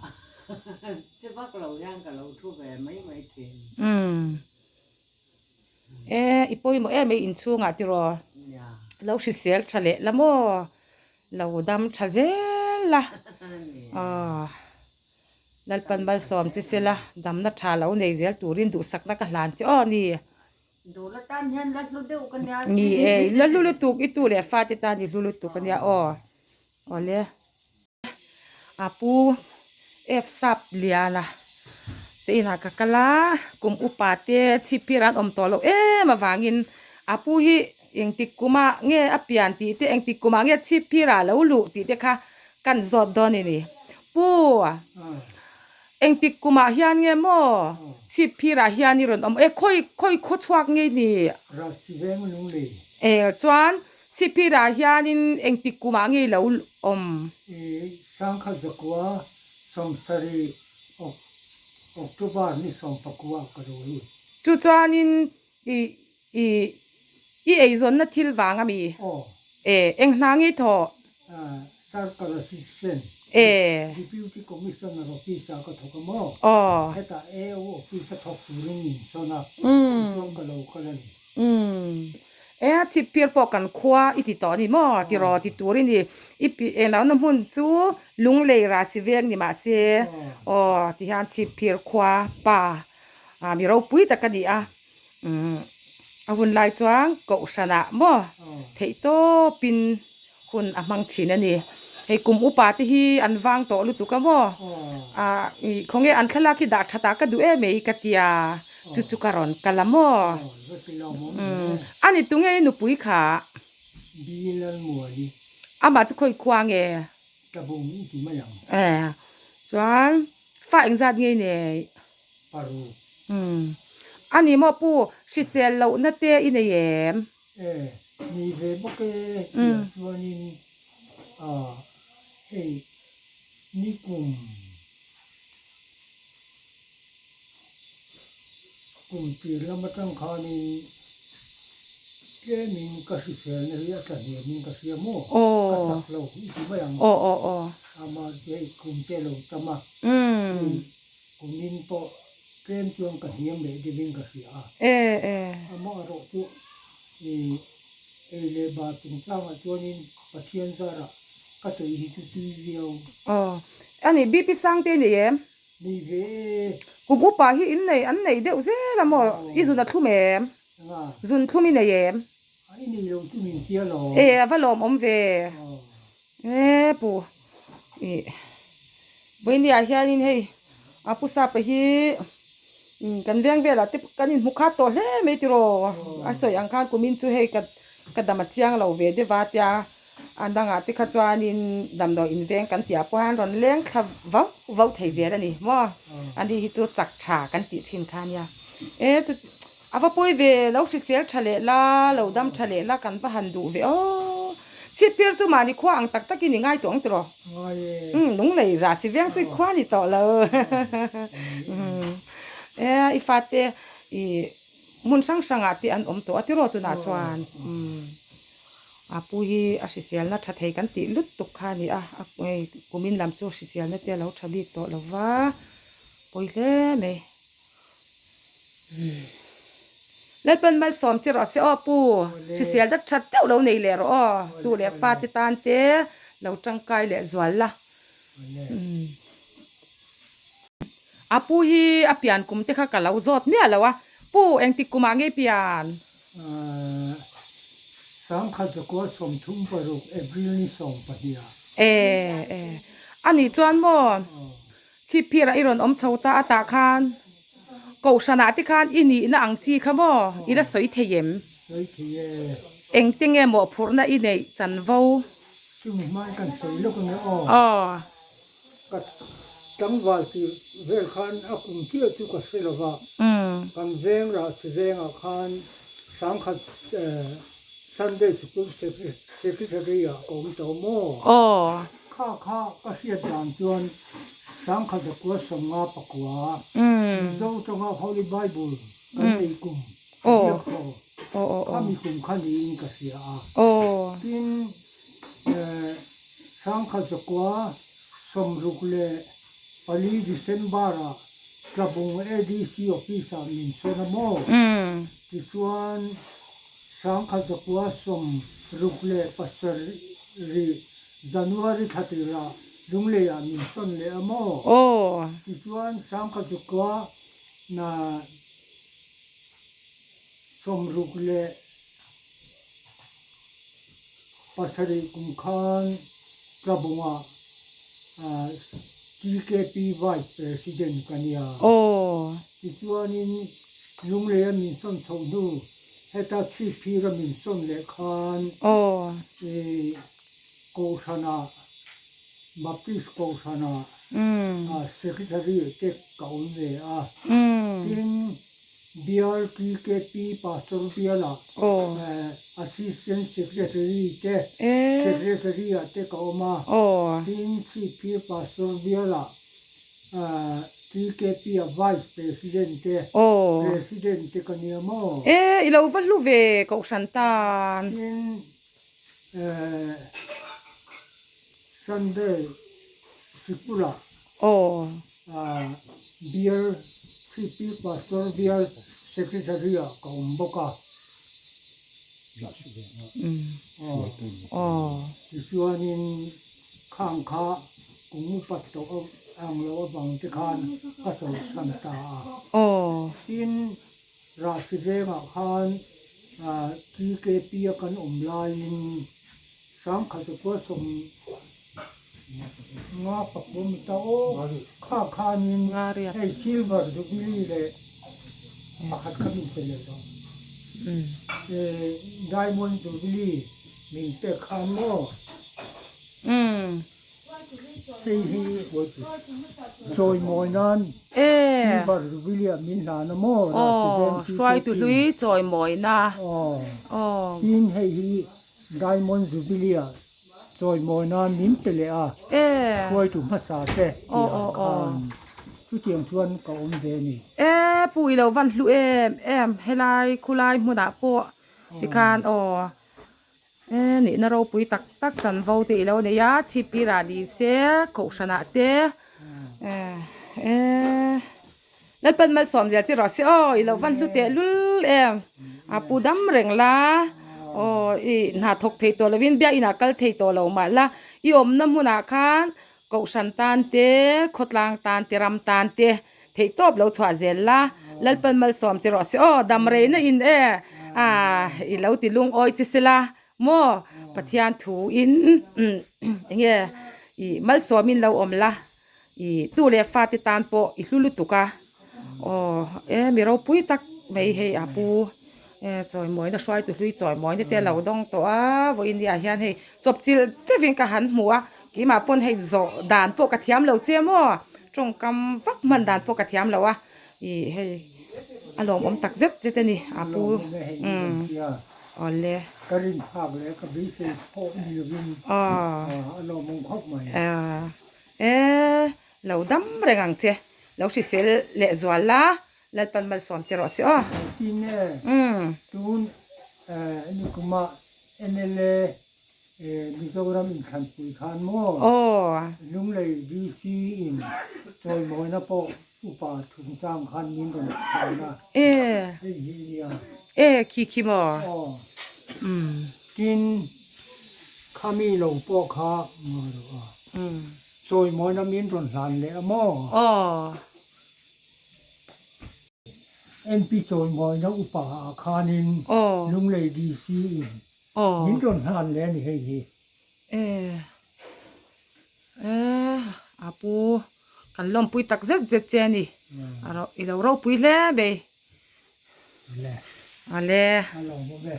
che vak lo hian ka lo thu ve mai mai thin. Umm. E, i pawimawh em ei inchhungah tiraw? Lo hrisel tha leh la maw? Lo dam tha zel la. Aw. Lalpan malsawm che sela damna tha lo nei zel turin duhsakna ka hlan che aw ni. Duhla tan hian la hlu deuh ka nia. Ni e, la hlu lutuk i tu leh fate tan i hlu lutuk a nia aw. Awle. A pu F sap liana te inah ka kal a kum upa te chhipphir an awm tawh loh em avangin a pu hi engtik kumah nge a pian tih te engtik kumah nge chhipphir ah lo luh tih te kha kan zawt dawn a ni pu engtik kumah hian nge maw chhipphir ah hian i rawn awm e khawi khawi khaw chhuak nge ni e chuan Chhipphirah hianin engtik kumah nge lo awm? I Sangkhat zakua sawmsarih October ni sawmpakua ka lo lut. Chu chuanin i i i eizawnna thil vang a mi? Aw. E, eng hna nge thawh? Circle Assistant, E. Deputy Commissioner Office ah ka thawk a maw? Aw. Hetah AO Office a thawk turin min sawn a, tichuan ka lo kal a ni. Umm. E chhipphir pawh kan khua i ti tawh a ni maw? Tiraw ti tur i ni. I pi englohna hmun chu Lunglei Rasi veng ni mah se aw ti hian chhipphir khua pa ah mi ropui tak a ni a. Umm a hun lai chuan kohhranah maw theihtawpin hun a hmang thin a ni. Hei kum upa te hi an vang tawh lutuk a maw? Ah ih khawnge an thlalak hi dah that ah ka duh em ei ka tia chu chu ka rawn kal a maw? Umm a ni tunge i nupui kha? Amah chu khawi khua nge? Eh chuan fa engzat nge i nei? Umm a ni maw pu hrisel lohna te i nei em? E, ni ve bawk e tih chuanin a hei nikum kum tir lam atang khanin tlemin ka hriselna hi a tla hniamin ka hria maw? Ka chak lo i ti mai ang. Ama hei kum te a lo tam a, hei kumin pawh Tlem chuan ka hniam leh deuhin ka hria a. Amaherawh chu i ei leh bar chungchangah chuanin Pathian zarah ka sawi hi chu tui viau. Aw. A nih BP Sangte i nei em? Nei ve e. Kum upa hi in nei an nei deuh zel a maw? I zun a thlum em? Enga? Zun thlum i nei em? A i nei lo chu min tia lawm. E a va lawmawm ve. E pu i vawinia hianin hei a pu sapa hi kan veng velah te kan inhmu khat tawh hle mai tiraw a sawi ang khan kumin chu hei ka ka dam a chiang lo ve deuh a tia a dangah te kha chuanin damdawi inveng kan tih ah pawh hian rawn leng thla vauh vauh thei zel a ni maw ani hi chu chak tha kan tih thin kha ania e chu. A va pawi ve, lo hrisel tha leh la, lo dam tha leh la kan va han duh ve aw. Chhipphir chu mahni khua ang tak takin i ngai tawh ang tiraw? Ngai e. Umm, lunglei rah si veng chu i khua ni tawh lo. E, i fate i hmun hrang hrangah te an awm tawh a tiraw tunah chuan. Umm, a pu hi a hriselna tha thei kan tih lut tuk kha a ni a, hei kumin lam chu hriselna te a lo tha bik tawh lo va, pawi hle mai. Lalpan malsawm che rawh se aw pu, hrisel dat that deuh lo nei leh rawh aw, tu leh fate tan te lo tangkai leh zual la. A pu hi a pian kum te kha ka lo zawt miah lo a, pu engtik kumah nge i pian? Sangkhat zakua 36 April ni 12 ah. E e a nih chuan maw Chhipphirah i rawn awm chho ta a tah khan Kohhranah te khan i nihna ang chi kha maw i la sawi thei em? Sawi thei e. Engte nge mawhphurhna i neih chanvo? Chumi hmain kan sawi lawk ange aw. Aw. Ka tlangval tir vel khan a kum chiah chu ka hre lova, kan veng Rahsi vengah khan Sangkhat Sunday Sikul Secretary ah ka awm tawh maw? Aw. Kha kha ka hriat dan chuan 1959 Mizo tanga Holy Bible kan nei kum ka ziak tawh. Khami kum kha niin ka hria a. Tin, 1964 December ah Tlabung ADC Office ah min sawn a maw? Tichuan, 1967 January thla tirah Lungleiah min sawn leh a maw? Tichuan, 1967 kum khan Tlabungah TKP Vice President ka nia. Tichuanin Lungleia min sawn chho hnu heta Chhipphira min sawn leh khan Kohhranah, Baptist Kohhranah Secretary te ka awm ve a. Tin, Bial TKP Pastor Biala Assistant Secretary te Secretary ah te ka awm a, tin Chhipphir Pastor Biala TKP ah Vice President te President te ka nia maw? E, i lo va hlu ve Kohhran tan. Tin Sunday Sikula Bial CP Pastor Bial Secretary ah ka awm bawk a. Tichuanin khang kha kum upat tawh ang loh avang te khan ka chawlhsan ta a. Tin, Rahsi vengah khan TKP a kan awm laiin Nga pakua mi ta aw kha khanin hei silver jubilee leh pakhat kha min pe leh tawh diamond jubilee min pek khan maw hei hi chawimawi nan silver jubilee ah min hlan a maw hruaitu hlui chawimawi na tin hei hi diamond jubilee ah Chawimawi nan min pe leh a, hruaitu hmasa te tih ah khan chutiang chuan ka awm ve a ni. E pu i lo van hlu em em helai khulai hmunah pawh tikhan aw e nihna ropui tak tak chanvo te i lo nei a chhipphir ah ni se kohhran ah te e e Lalpan malsawm zia chi rawh se aw i lo van hlu teh lul em a pu dam reng la aw i hna thawk thei tawh lovin biak inah kal thei tawh lo mah la i awmna hmunah khan kohhran tan te khawtlang tan te ram tan te theih tawp lo chhuah zel la Lalpan malsawm chi rawh se aw dam reina in e a i lo ti lungawi chi sela maw Pathian thu in enge i malsawmin lo awm la. I tu leh fate tan pawh i hlu lutuk a, aw e mi ropui tak mai hei a pu e chawimawina hruaitu hlui chawimawina te a lo dawng tawh a vawiin ni ah hian hei chawpchilh deuhin ka han hmu a keimah pawn hei zawh dan pawh ka thiam lo che maw tawngkam vak hman dan pawh ka thiam lo a ih hei a lawmawm tak zet zet a ni a pu umm awle. Ka rinphak leh ka beisei pawh ni lovin a lawmawm khawp mai. E, lo dam reng ang che. Lo hrisel leh zual la, Lalpan malsawm che rawh se aw. Engtin nge tun nikuma mla Mizoram inthlanpui khan maw Lunglei DC in chawimawina pawh upa thungchang khan min rawn chhan a, hei hi nia. E khi khi maw? Tin, khami lo pawh kha ngawi rawh a. Chawimawina min rawn hlan leh a maw? Aw. MP chawimawina upa ah khanin Lunglei DC in min rawn hlan leh a ni hei hi. E. E, a pu kan lawmpui tak zet zet che a ni. I lo ropui hle mai. Le. Ale. A lawmawm e.